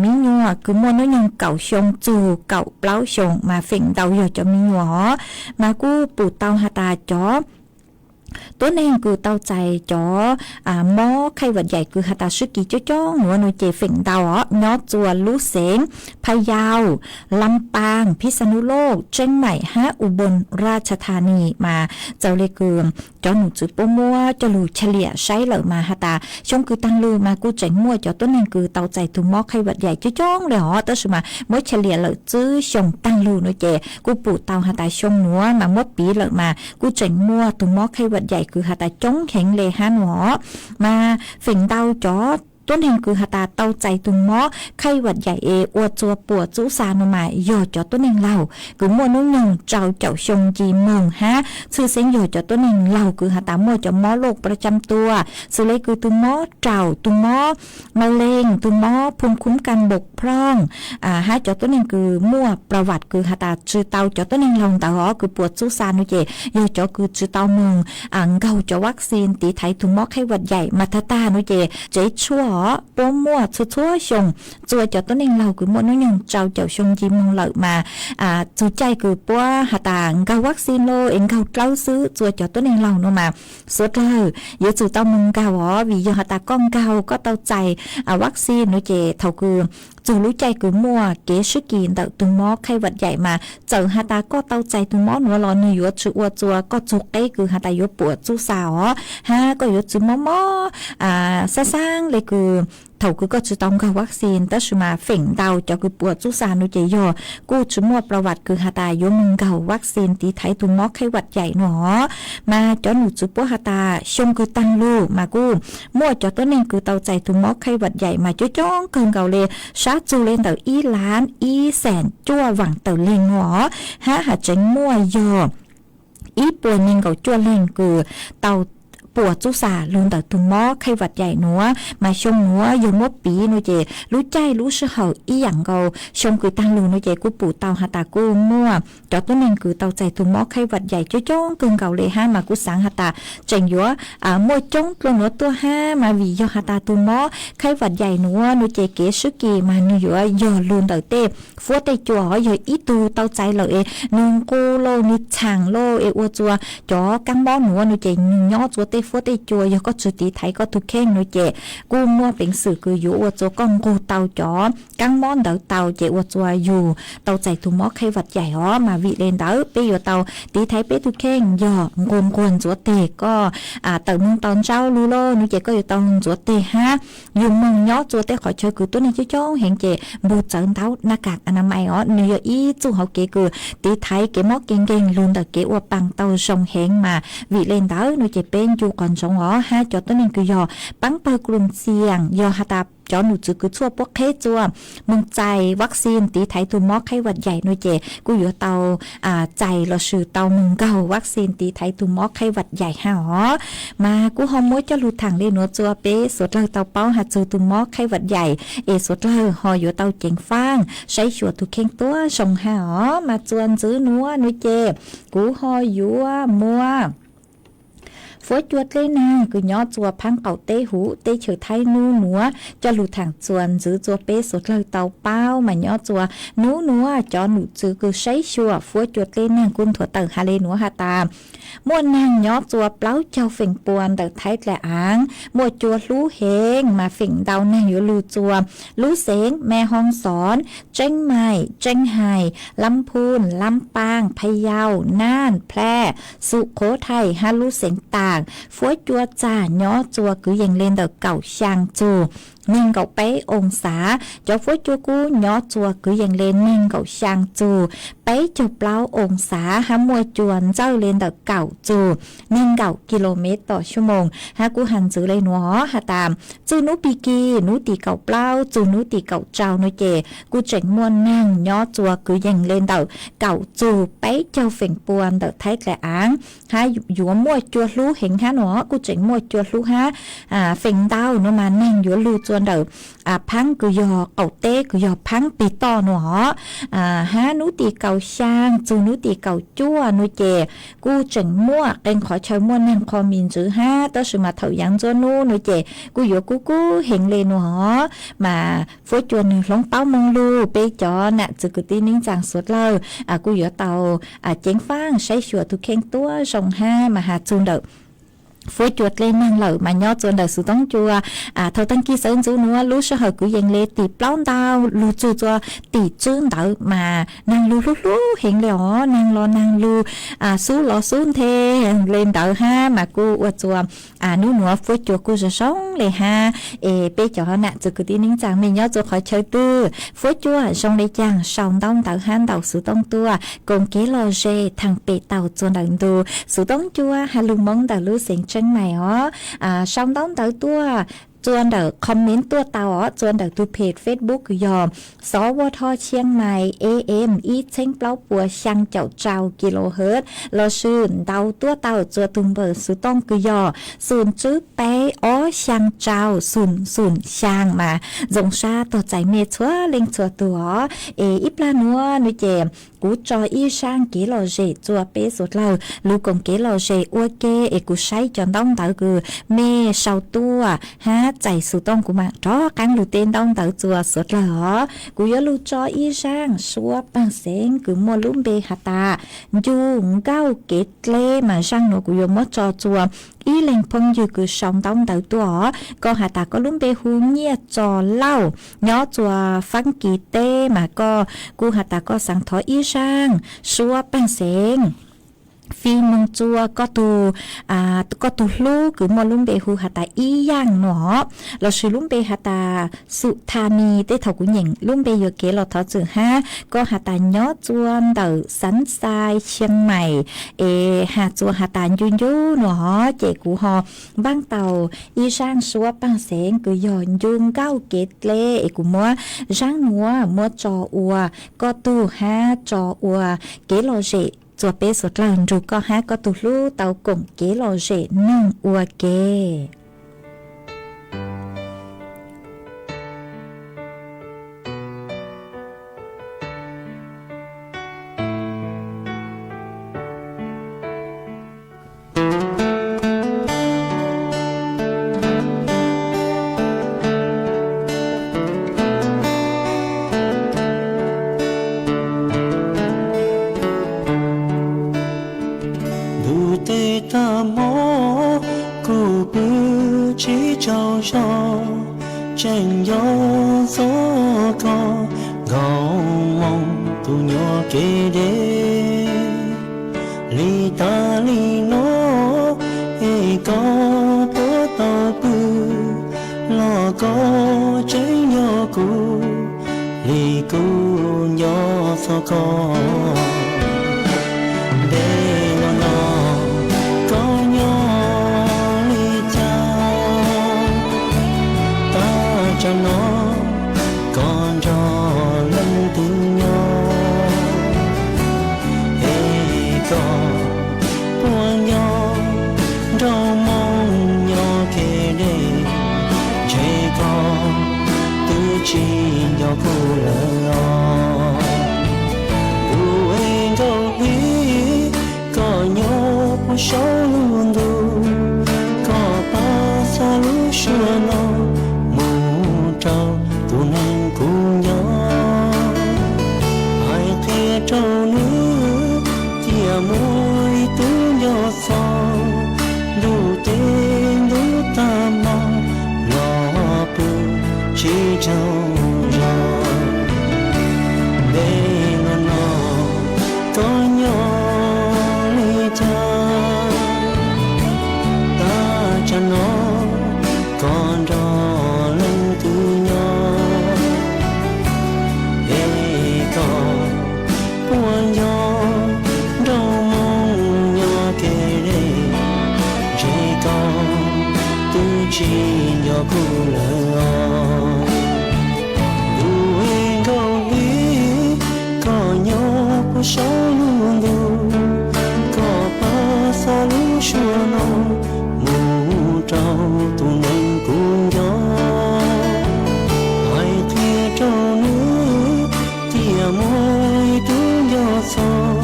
miv nyuas kws muaj nub nyoog kaum xyoo txug kaum plaub xyoo, mas feem ntau yog cov miv nyuas os. Mas kuj pum tau has tas cov tuab neeg kws tau txais cov mob khaij vaj yais kws has tas swb kis coob coob nuav no ces feem ntau os nyob txuas lub xeev Phaj Yau, Lam Paaj, Phij Xa Nub Loj, Tseeb Maim hab U Boos Raj Thas Nis. Mas txawm le kws cov nom tswv puab muab coj lug chaliam saib lawm mas has tas xyoo kws taag lug mas kuj tseem muaj cov tuab neeg kws tau txais tug mob khaij vaj yais coob coob le os, tab sis mas muab chaliam lawm tsib xyoo taag lug no ces kuj pum tau has tas xyoo nuav mas muab piv lawm mas kuj tseem muaj tug mob khaij vaj yais kws has tas coob heev le hab nuav os. Mas feem ntau cov tuab neeg kws has tas tau txais tug mob khaij vaj yais es ua txuas puas txub xa no mas yog cov tuab neeg laug kws muaj nub nyoog rau caum xyoo nce moog hab tshwj xeeb yog cov tuab neeg laug kws has tas muaj cov mob loj pra cam tua, xws le kws tug mob raum, tug mob ma leej, tug mob phum khum kas npaum phlooj, hab cov tuab neeg kws muaj pra vam kws has tas tsi tau cov tuab neeg laug ntawd os kws puas txub xa no ces yog cov kws tsi tau moog nkaug cov vaccine tiv thaiv tug mob khaij vaj yais mas tag tag no ces tsev tshuaj os puab muaj txhua txhua xyoo txua cov tuab neeg laug kws muaj nub nyoog rau caum xyoo nce moog lawm mas txug caij kws puab has tas nkaug vaccine lawm es nkaug dlawb xwb txua cov tuab neeg laug no mas suav dlawg yuav tsum tau moog nkaug os, vim yog has tas koj nkaug koj tau txais vaccine no ces thaum kws txug lub caij kws muaj kev swb kis ntawm tug mob khaij vaj yais mas txawm has tas koj tau txais tug mob nuav los nwg yuav tsi ua txua koj txug qeb kws has tas yuav puas txub xa os, hab koj yuav tsi mob mob xab xaab le kws thaum kws koj tsi tau nkaug vaccine. Tab sis mas feem ntau cov kws puas txub xa no ces yog kuj tsi muaj pra vam kws has tas yuav moog nkaug vaccine tiv thaiv tug mob khaij vaj yais no os. Mas cov nom tswv puab has tas xyoo kws taag lug mas kuj muaj cov tuab neeg kws tau txais tug mob khaij vaj yais mas coob coob kawg nkaus le, sab txug le ntawm ib lab ib xees cuaj vaam tawm leeg no os, hab has tseev muaj yog ib puas neeg nkaum cuaj leeg kws tau puas txub xa lug ntawm tug mob khaij vaj yais nuav. Mas xyoo nuav yog muab piv no ces lub caij lub sij hawm ib yaam nkaus xyoo kws taag lug no ces kuj pum tau has tas kuj muaj cov tuab neeg kws tau txais tug mob khaij vaj yais coob coob kawg nkaus le hab mas kuj xaav has tas tseem yuav muaj coob dlua nuav tuaj hab mas vim yog has tas tug mob khaij vaj yais nuav no ces kev swb kis mas nwg yuav yog lug ntawm tej fuab tej cua os, yog ib tug tau txais lawm es nwg nqus lauj nwg txhaam lauj es ua txua cov kaab mob nuav no ces nwg nyob txua tej fuab tej cua, yog koj tsi tiv thaiv koj tug kheej no ces kuj muaj peev xwm kws yuav ua txua koj nqug tau cov kaab mob ntawd tau ces ua txua yug tau txais tug mob khaij vaj yais os. Mas vim le ntawd peb yuav tau tiv thaiv peb tug kheej yog nqua nquag ntxuav teg, koj tawm moog tau ntsauv lug lauj no ces koj yuav tau ntxuav teg hab yug moog nyob txua tej qhov chaw kws tuab neeg coob coob heev ces npug txawv ntaub na kas a na mais os, nwg yog ib txuj hauv kev kws tiv thaiv kev mob kev nkeeg lug ntawm kev ua paas tau zoo heev. Mas vim le ntawd no ces peb ncu qhov ntsoov os, hab cov tuab neeg kws yog paab pawg kws lug ntxiang, yog has tas cov num txwv kws tshuaj puab qheb txua moog txais vaccine tiv thaiv tug mob khaib vaj yaim nua ces kuj yuav tau txais lossis tau moog nkaug vaccine tiv thaiv tug mob khaib vaj yaim hab os. Mas kuj ho muab coj lug thaam le nuav txua peb suav dlawg tau paub has txug tug mob khaib vaj yaim es suav dlawg ho yuav tau ceev faaj saib xyuas tug kheej tuab zoo hab os. Mas txuas ntxiv nuav nua ces kuv ho yuav muab fuab cua dlej naag kws nyob txua phaab qaum teb huv teb chaws Thaib nub nuav coj lug thaam txuas ntxiv txua peb suav dlawg tau paub. Mas nyob txua nub nuav cov num txwv kws saib xyuas fuab cua dlej naag kuj nthuav tawm has le nuav has tas muaj naag nyob txua plaub caug feem pua ntawm Thaib dlej aav muaj cua hlub heev, mas feem ntau naag yuav lug txua lub xeev Me Hoo Xoon, Tseeb Maim, Tseeb Hais, Lab Phooj, Lab Paaj, Pha Yau, Naaj, Plha, Xu Khov Thais hab lub xeev Taam. Fuab cua txag nyob txua kwv yees le ntawm kaum xyaa txug neeg nkaum peb oo xav. Cov fuab cua kub nyob txua kwv yees le neeg nkaum xyaa txug peb caug plaub oo xav hab muaj cua ntxawj le ntawm kaum txug neeg nkaum kis lus mev tom xuab moos. Hab kuj has ntxiv le nuav has tas txug nub pig kig nub tim kaum plaub txug nub tim kaum rau nua ces kuj tseem muaj naag nyob txua kwv yees le ntawm kaum txug peb caug feem pua ntawm Thaib dlej aav hab yuav muaj cua hlub heev hab nua, kuj tseem muaj cua hlub hab feem ntau nua mas naag yuav lug txua ntawm phaab kws yog qaum teb kws yog phaab peg toj nua hab nub tim kaum xyaa txug nub tim kaum cuaj nua ces kuj tseem muaj qee qhov chaw muaj naag qho mis ntswv hab, tab sis mas thaum yaav nruab nub nua ces kuj yuav kub kub heev le nua hov. Mas fuab cua nwg hloov paub moo lug, peb cov nam txwv kwv tij neej tsaa suav dlawg kuj yuav tau ceev faaj saib xyuas tug kheej tuab zoo hab mas has txug ntawm fuab cua dlej naag lawm mas nyob txua ntawm xuv toob cua. Thaum taag kig sawv ntxuv nuav lub sij hawm kwv yees le tim plaub ntau lug txug txua tim tswb ntawd mas naag lug hlub hlub heev le os, naag los naag lug, xub los xub nthe le ntawd hab mas kuj ua txua nub nuav fuab cua kuj zoo zoo le hab. Es peb cov nam txwv kwv tij neej tsaa mej nyob txua qhov chaw twg, fuab cua zoo le caag sau ntaub ntawv hab ntaus xuv tooj tuaj koom kev lom zem thaam pem tau txua ntawm ntu xuv toob cua has lug Moob ntawm lub xeev Tseeb Maim os. Sau ntaub ntawv tuaj txua ntawm comment tuaj tau os, txua ntawm tug peg Facebook kws yog Xov Ua Tho Tshiab Mais A M ib txheeb plaub puas xyaa caum rau kilohertz lossis ntaus tuaj tau txua tug npawb xuv tooj kws yog xum tswb peb ob xyaa rau xum xum xyaa mas zoo sab tuag txais mej txhua leej txhua tug os. Es ib plag nuav nua ces kuv tso ib zaaj kev lom zem txua peb suav dlawg lug koom kev lom zem ua ke es kuv saib cov ntaub ntawv kws mej sau tuaj hab txais xuv tooj kuv maam rov qaab lug teb ntaub ntawv txua suav dlawg os. Kuv yuav lug tso ib zaaj suab paag xeev kws muaj lub npe has tas Ncu Nkauj Kev Dleb mas zaaj nuav kuv yuav muab tso txua ib leeg phooj ywg kws sau ntaub ntawv tuaj os. Koj has tas koj lub npe hu Nyiaj Tso Lauj nyob txua Faab Kis teb mas koj kuj has tas koj xaav thov ib zaaj suab paag xeev fij moog txua koj tug, koj tug hlub kws muaj lub npe hu has tas Ib Yaaj nua lossis lub npe has tas Xum Tha Nis. Tej thaum kuv nyeem lub npe yuam kev los thov txim hab. Koj has tas nyob txua ntawm Xaav Xais Tshiab Mais es has txua has tas Ncu Ncu nua hov ces kuv ho npaaj tau ib zaaj suab paag xeev kws yog Ncu Nkauj Kev Dleb es kuv muab zaaj nuav muab tso ua koj tug hab tso ua kev lom zem txua peb suav dlawg nrug koj hab koj tug hlub tau koom kev lom zem noog ua ke. Ntuj teb tag hmo kuj pw tsis tsaug zog, tseem nco txog koj nkaus moo tus nyuam kev deb. Li tas li no es koj tuaj tau pw los koj tseem nco kuv li kuv nco txog koj. Ntev los no koj nyob Tam no koj nrog leej twg nyob, es koj puas nco nraug Hmoob nyob kev deb, ntshe koj twb tsis nco kuv lawm os. Ntuj es nkauj li, koj nyob puag saum lub ntuj, koj pab xa lub suab no mus rau tus neeg kuv nco. Hais qhia rau nws tias muaj ib tug nco txog,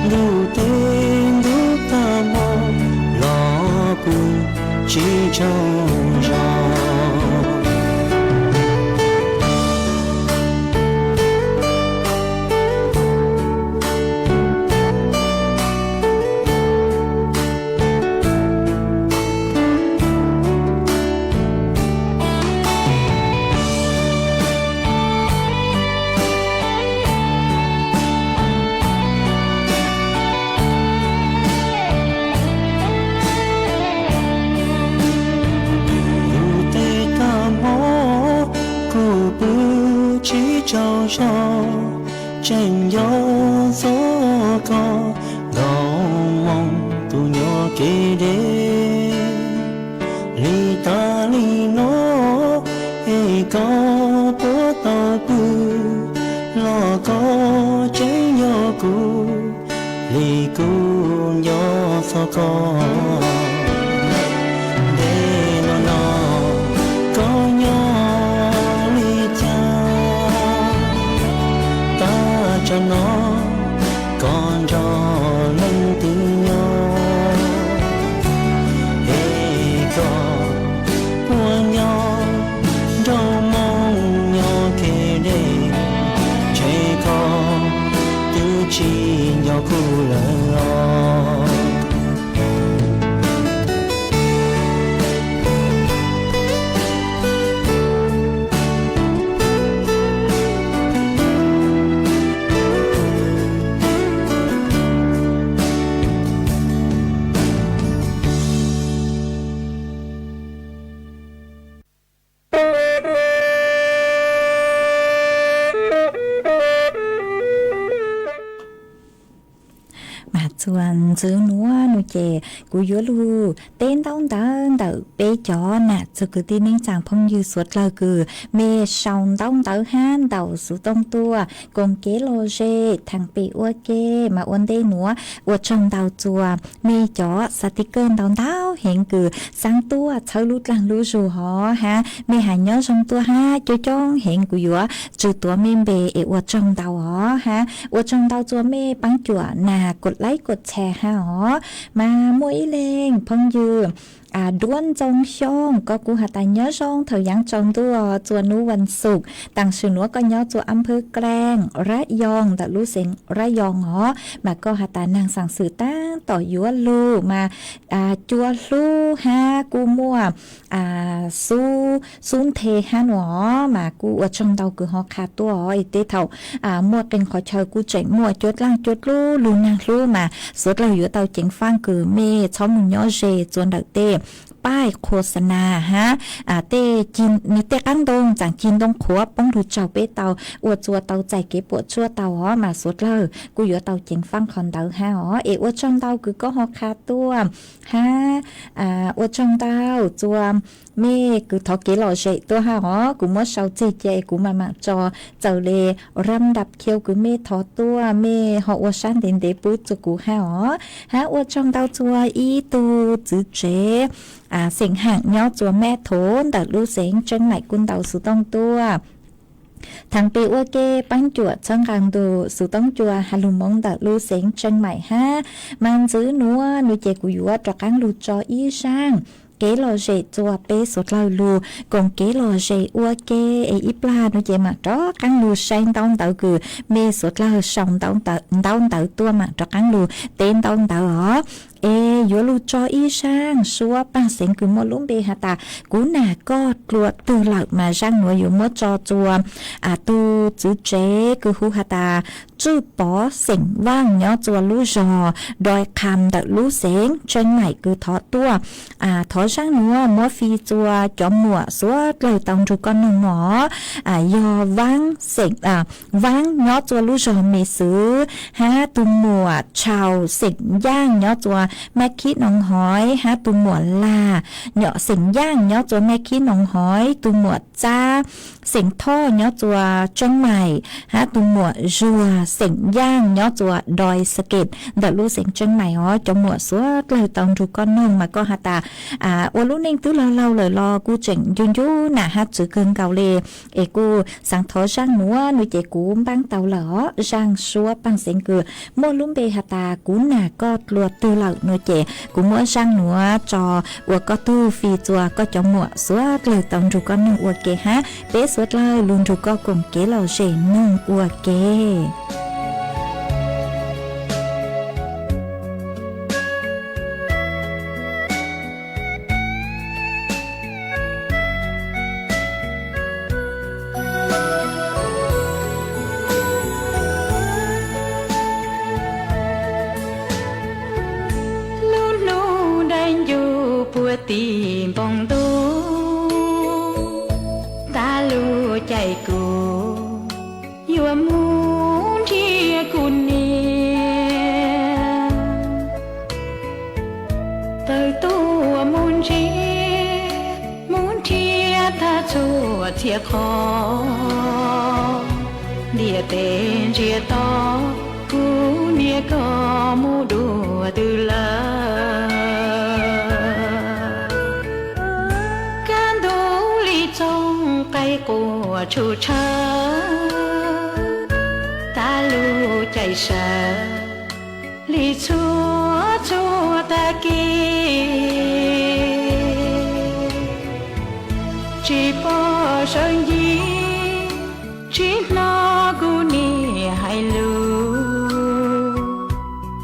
ntuj teb ntuj tag hmo los kuj tsis tsaug zog. Ntuj teb tag hmo kuj pw tsis tsaug zog, tseem nco txog koj nkauj Hmoob tus nyob kev deb. Li tas li no es koj puas tau pw los koj tseem nco kuv li kuv nco txog koj. Ntev los no koj nyob li cas, tab tsam no koj nrog leej twg nyob, es koj puas nco nraug Hmoob nyob kev deb, ntshe koj twb tsis nco kuv lawm os. Mas txuas ntxiv nuav no ces kuv yuav lug teb ntaub ntawv ntawm peb cov nam txiv kwv tij neej tsaa phooj ywg suav dlawg kws mej sau ntaub ntawv hab ntaus xuv tooj tuaj koom kev lom zem thaam pem ua ke. Mas ua ntej nuav ua tsaug ntau txuas mej cov xav ti kawg ntau ntau heev kws xaav tuaj txhawb lub dlaag lub zug hov hab mej has nyob zoo tuaj hab coob coob heev kuv yuav tsw tuav mej npe es ua tsaug ntau hov hab ua tsaug ntau txuas mej paab cuam nag kos laib kos txhais hab hov. Mas muaj ib leeg phooj ywg Duab Ntxoo Xyooj, koj kuj has tas nyob zoo thaum yaav tsaus ntuj txuas nub vas xuv, taam sim nuav koj nyob txuas Anphawv Klaaj, Rab Yoo ntawm lub xeev Rab Yoo hov. Mas koj has tas naag xaam xwm taab tom yuav lug mas cua hlub hab kuj muaj xub nthe hab nuav hov. Mas kuj ua tsaug ntau kws ho qha tuaj hov es tej thaum muaj qee qhov chaw kuj tseem muaj cuab dlaaj cuab dlub lug naag hlub mas suav dlawg yuav tau ceev faaj kws mej txhob moog nyob ze txuas ntawm tej paaj qhua xa nas hab tej, tej qaab ntoo tsaam cig ntoo qhuav poob lug tsaug peb tau ua txuas tau txais kev puam tsuaj tau hov. Mas suav dlawg kuj yuav tau ceev faaj qhov ntawd hab hov es ua tsaug ntau kws koj ho qha tuaj hab ua tsaug ntau txuas mej kws thov kev lom zem tuaj hab hov. Kuv muab sau txig cia es kuv mam mam tso txawm le rab dab khiu kws mej thov tuaj mej ho ua sab ntev ntev pub txuas kuv hab hov. Hab ua tsaug ntau txuas ib tug txiv tsev xeem Haam nyob txuas Mab Thov ntawm lub xeev Tseeb Maim kuj ntaus xuv tooj tuaj. Thaam pem ua ke paab cuam txhawb nqaa ntu xuv tooj cua has lug moov ntawm lub xeev Tseeb Maim hab. Mas ntxiv nuav nuav ces kuv yuav rov qaab lug tso ib zaaj kev lom zem txuas peb suav dlawg lug koom kev lom zem ua ke es ib plag nuav ces mam rov qaab lug saib ntaub ntawv kws mej suav dlawg sau ntaub ntawv tuaj mam rov qaab lug teb ntaub ntawv hov. Es yuav lug tso ib zaaj suab paaj xeev kws muaj lub npe has tas Kuv Nam Koj Dlua Twg lawm mas zaaj nuav yuav muab tso tsua tug txwv tsev kws hu has tas Tswj Pov xeem Vaaj nyob tsua lub zog Doi Qham ntawm lub xeev Tseeb Maim kws thov tuaj. Thov zaaj nuav muab fij tsua cov muam suav dlawg tau nrug koj noog no, yog Vaab xeem, Vaab nyob tsua lub zog Me Xwv, hab tug muam Tshau xeem Yaaj nyob tsua Maj Khib Noo Hoiv, hab tug muam Lag xeem Yaaj nyob tsua Maj Khib Noo Hoiv, tug muam Txab xeem Thoj nyob tsua Tseeb Maim, hab tug muam Zuag xeem Yaaj nyob tsua Doi Saket ntawm lub xeev Tseeb Maim os. Cov muam suav dlawg tau nrug koj noog mas koj has tas ua lub neej twb laug laug lawm los kuj tseem ncu ncu nam hab txwv kawg nkaus le. Es kuj xaav thov zaaj nuav nuav ces kuv npaab tau lawm os, zaaj suab paaj xeev kws muaj lub npe has tas Kuv Nam Koj Dlua Twg lawm nuav ces kuv muab zaaj nuav tso ua koj tug fij tsua koj cov muam suav dlawg tau nrug koj noog ua ke hab peb suav dlawg lug nrug koj koom kev lom zem noog ua ke. Lub nub dai ncu puag tim npoo ntuj, tag lub caij kuv yuav mus nrhiav kuv niam. Tawg tuaj mus ntsib, mus nrhiav tag txhua txhia qhov, ntiaj teb ntsiag to, kuv niam koj mus dua twg lawm. Kaj ntug li txooj qaib quaj tshwm tshawv, tag lub caij sawv li txhua txhua tag kis. Tsis pom sawv ncig, tsis hnov kuv niam hais lus,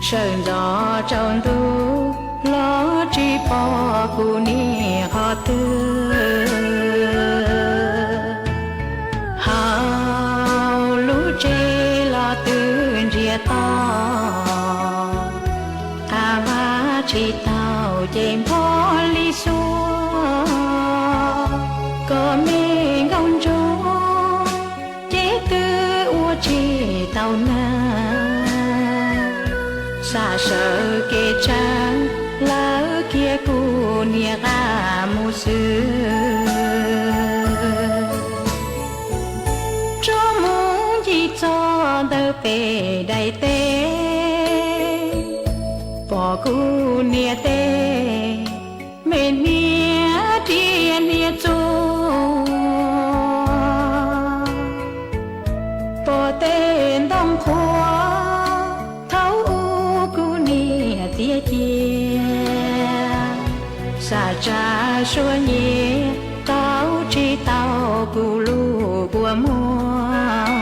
sawv ntxov tsaus ntuj los tsis pom kuv niam qhov twg. Hauv lub tsev los twb ntsiag to, qav vaj tsis tau ces npog li xuab, kom me nkauj ntsuag ces twb ua tsis tau nag. Xa sawv kev tsav lawv kiag kuv niam qab mus xwb. Tso mus ncig txog ntawm pem daim teb, pom kuv niam tej me hniav riam hniav txuj, pom tej ntoo qhuav thaum ub kuv niam txias cia, xa tsav suab nyiav tau tsis tau kuv lub kua muag.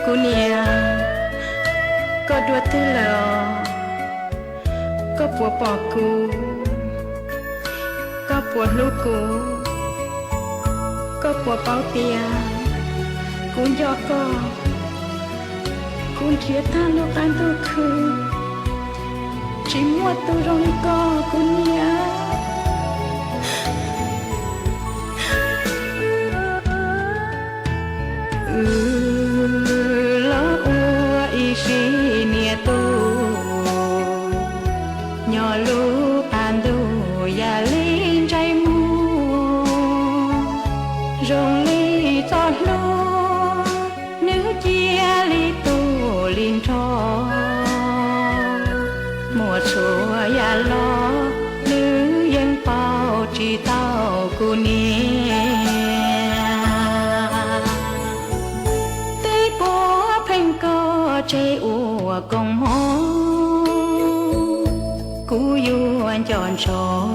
Kuv niam, koj dua twg lawm os? Koj puas pom kuv? Koj puas hlub kuv? Koj puas paub tias kuv nco koj? Kuv nrhiav tag lub qab ntuj khwb, tsis muaj tus zoo li koj kuv niam. Wb los ua ib sim niam tub, nyob lub qab ntuj yam li ntsais muag, zoo li txoj hlua nws cia li tu li nrho. Muaj txhua yam los nws yeej pauj tsis tau kuv niam. Tej puav pheej koj tseg ua koob hmoov, kuv yuav nco ntsoov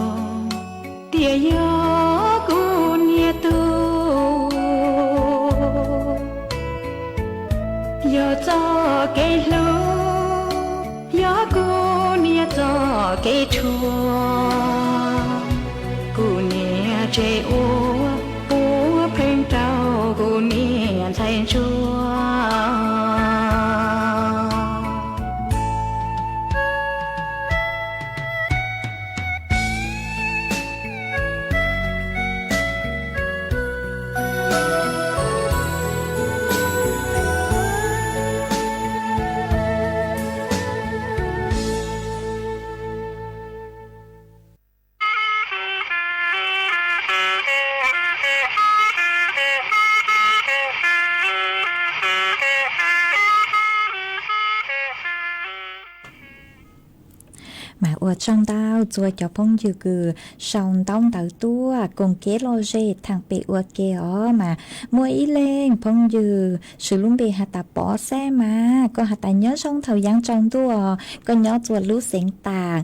tias yog kuv niam tub. Txoj kev hlub, yog kuv niam txoj kev tshuaj, kuv niam tsev ua puav pheej rau kuv niam ntxhais ntsuag. Mas ua tsaug ntau txua cov phooj ywg kws sau ntaub ntawv tuaj koom kev lom zem thaam pem ua ke os. Mas muaj ib leeg phooj ywg swv lub npe has tas Pov Xab mas koj has tas nyob zoo thaum yaav tsaus ntuj, koj nyob txua lub xeev tas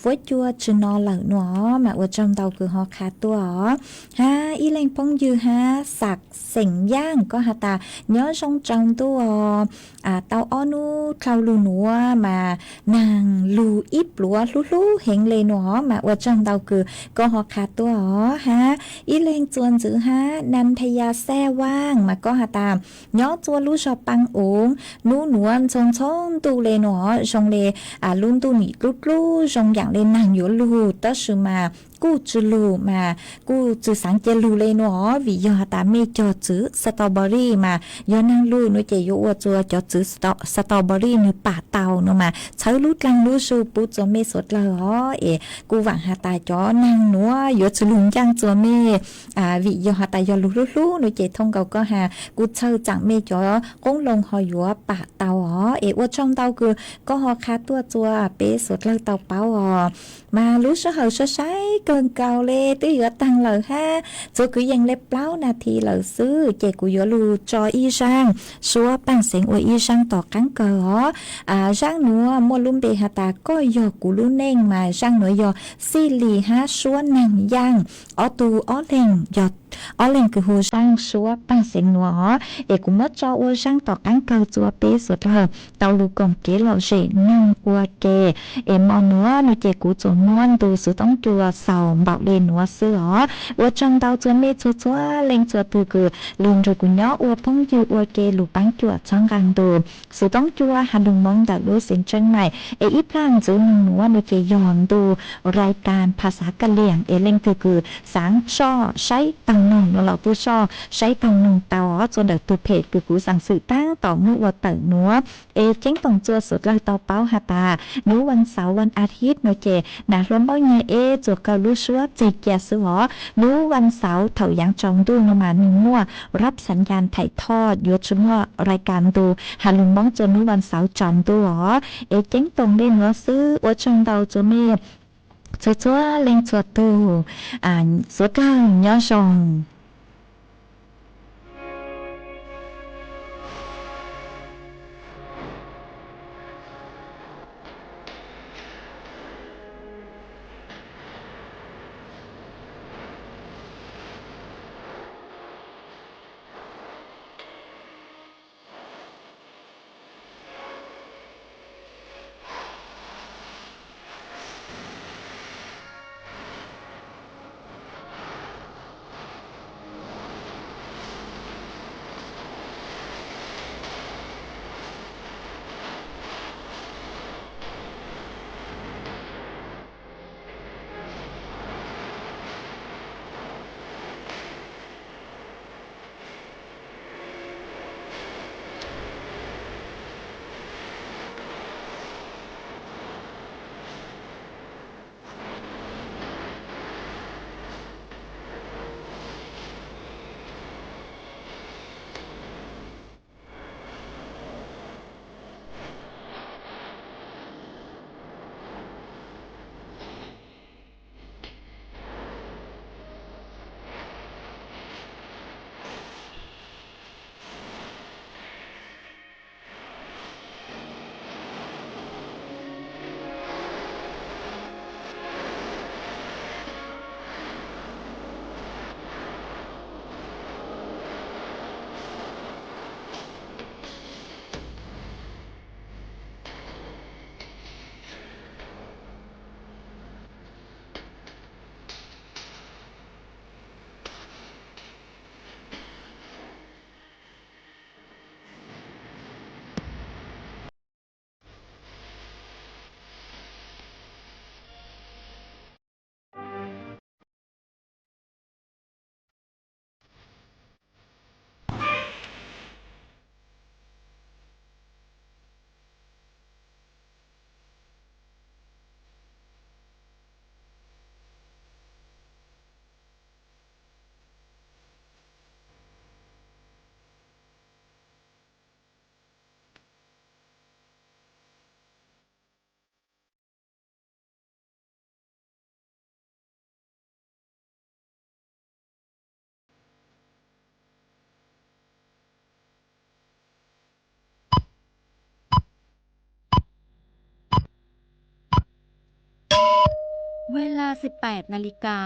Fuab Cua tsi no lawm no. Mas ua tsaug ntau kws ho qha tuaj os. Hab ib leeg phooj ywg hab Xam Xeem Yaaj koj has tas nyob zoo tsaus ntuj os, tau ob nub dlhau lug nuav mas naag lug ib pluav hlub hlub heev le no. Mas ua tsaug ntau kws koj ho qha tuaj os. Hab ib leeg txua ntxwv hab Nas Thas Yas Xaj Vaaj mas koj has tas nyob txua lub zog Paab Oov, nub nuav ntxhoo ntxhoo ntuj le no, zoo le lub ntuj nim dlub dlub zoo yaam le naag yuav lug tab sis mas kuj tsi lug mas kuj tsi xaav cia lug le no. Vim yog has tas mej cog txwv strawberry mas yog naag lug no ces yuav ua txua cov txwv strawberry nwg pam tau no mas txhawb lub dlaag lub zug pub txua mej suav dlawg os. Es kuj vaam has tas cov naag nuav yuav tsi lug ncaaj txua mej, vim yog has tas yog lug hlub hlub no ces thooj nkaus koj has kuj txhawj tsaam mej cov qoob loo ho yuav pam tau os. Es ua tsaug ntau kws koj ho qha tuaj txua peb suav dlawg tau paub os. Mas lub sij hawm sai sai kawg nkaus le twb yuav taag lawm hab txuav kwv yees le plaub nas this lawm xwb ces kuv yuav lug tso ib zaaj suab paaj xeev ua ib zaaj tom qaab kawg os. Zaaj nuav muaj lub npe has tas koj yog kuv lub neej mas zaaj nuav yog Xij Lis hab suab Naag Yaaj ob tug ob leeg yog ob leeg kws hu zaaj suab paaj xeev nuav os. Es kuv muab tso ua zaaj tom qaab kawg txua peb suav dlawg tau lug koom kev lom zem noog ua ke. Es mo nuav no ces kuv tsuas muab ntu xuv toob cua xaus npaum le nuav xwb os. Ua tsaug ntau txua mej txhua txhua leej txhua tug kws lug nrug kuv nyob ua phooj ywg ua ke lug paab cuam txhawb nqaa ntu xuv toob cua has lug moov ntawm lub xeev Tseeb Maim. Es ib plag ntxiv moog nuav no ces yog ntu rai kas phas xav Kas Liam. Es leej twg kws xaav soj saib taug noog no los kuj soj saib taug noog tau os txua ntawm tug phem kws kuv xaav xwm taab tom muab ua tawm nuav. Es ceeb toom txua suav dlawg tau paub has tas nub vas xauv vas a thiv no ces nam hluas Npauj Nyiag Eb txua kaw lub suab txeg cia xwb os. Nub vas xauv thaum yaav tsaus ntuj no mas nwg muaj rab xav yas thaim thoj yuav tsi muaj rai kas ntu has lug moov txua nub vas xauv tsaus ntuj os. Es ceeb toom le nuav xwb ua tsaug ntau txua mej txhua txhua leej txhua tug, suav dlawg nyob zoo. เวลา สิบแปดนาฬิกา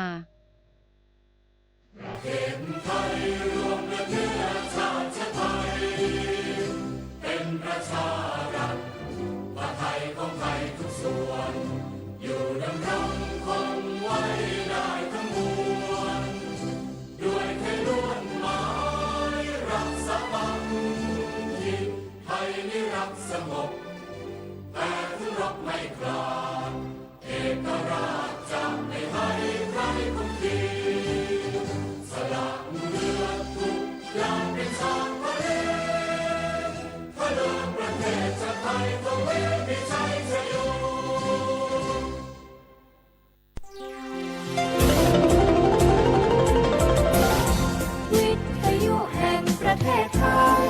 วิทยุแห่งประเทศไทย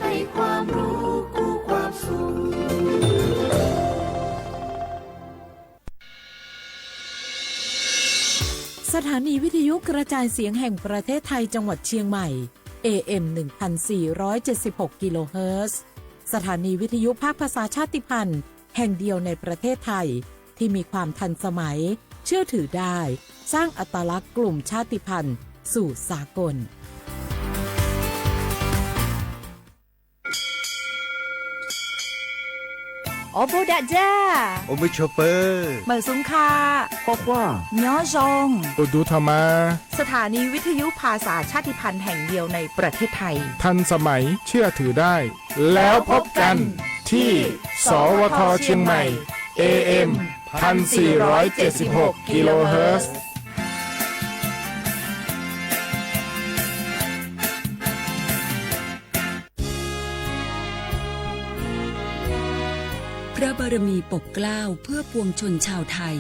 ให้ความรู้คู่ความสุข สถานีวิทยุกระจายเสียงแห่งประเทศไทยจังหวัดเชียงใหม่ เอ เอ็ม หนึ่งพันสี่ร้อยเจ็ดสิบหก กิโลเฮิรตซ์ สถานีวิทยุภาคภาษาชาติพันธุ์แห่งเดียวในประเทศไทย ที่มีความทันสมัย เชื่อถือได้ สร้างอัตลักษณ์กลุ่มชาติพันธุ์สู่สากล Os puag dam ja, os me chopper, mawm xub kha, quaj quaj, nyob zoo, ua du tho mas. สถานีวิทยุภาษาชาติพันธุ์แห่งเดียวในประเทศไทย ทันสมัย เชื่อถือได้ แล้วพบกันที่ สวท เชียงใหม่ เอ เอ็ม พันสี่ร้อยเจ็ดสิบหก กิโลเฮิรตซ์ พระบารมีปกเกล้าเพื่อปวงชนชาวไทย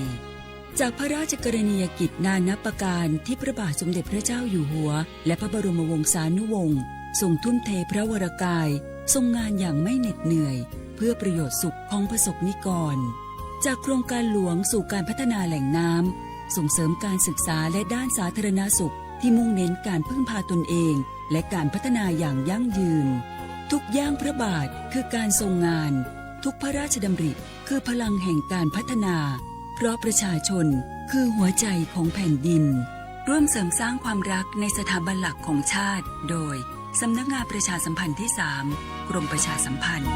จากพระราชกรณียกิจนานับประการที่พระบาทสมเด็จพระเจ้าอยู่หัว และพระบรมวงศานุวงศ์ทรงทุ่มเทพระวรกาย ทรงงานอย่างไม่เหน็ดเหนื่อย เพื่อประโยชน์สุขของประสบนิกร จากโครงการหลวงสู่การพัฒนาแหล่งน้ำ ส่งเสริมการศึกษาและด้านสาธารณสุขที่มุ่งเน้นการพึ่งพาตนเอง และการพัฒนาอย่างยั่งยืน ทุกย่างพระบาทคือการทรงงาน ทุกพระราชดำริคือพลังแห่งการพัฒนา เพราะประชาชนคือหัวใจของแผ่นดิน ร่วมเสริมสร้างความรักในสถาบันหลักของชาติ โดย สำนักงานประชาสัมพันธ์ที่สาม กรมประชาสัมพันธ์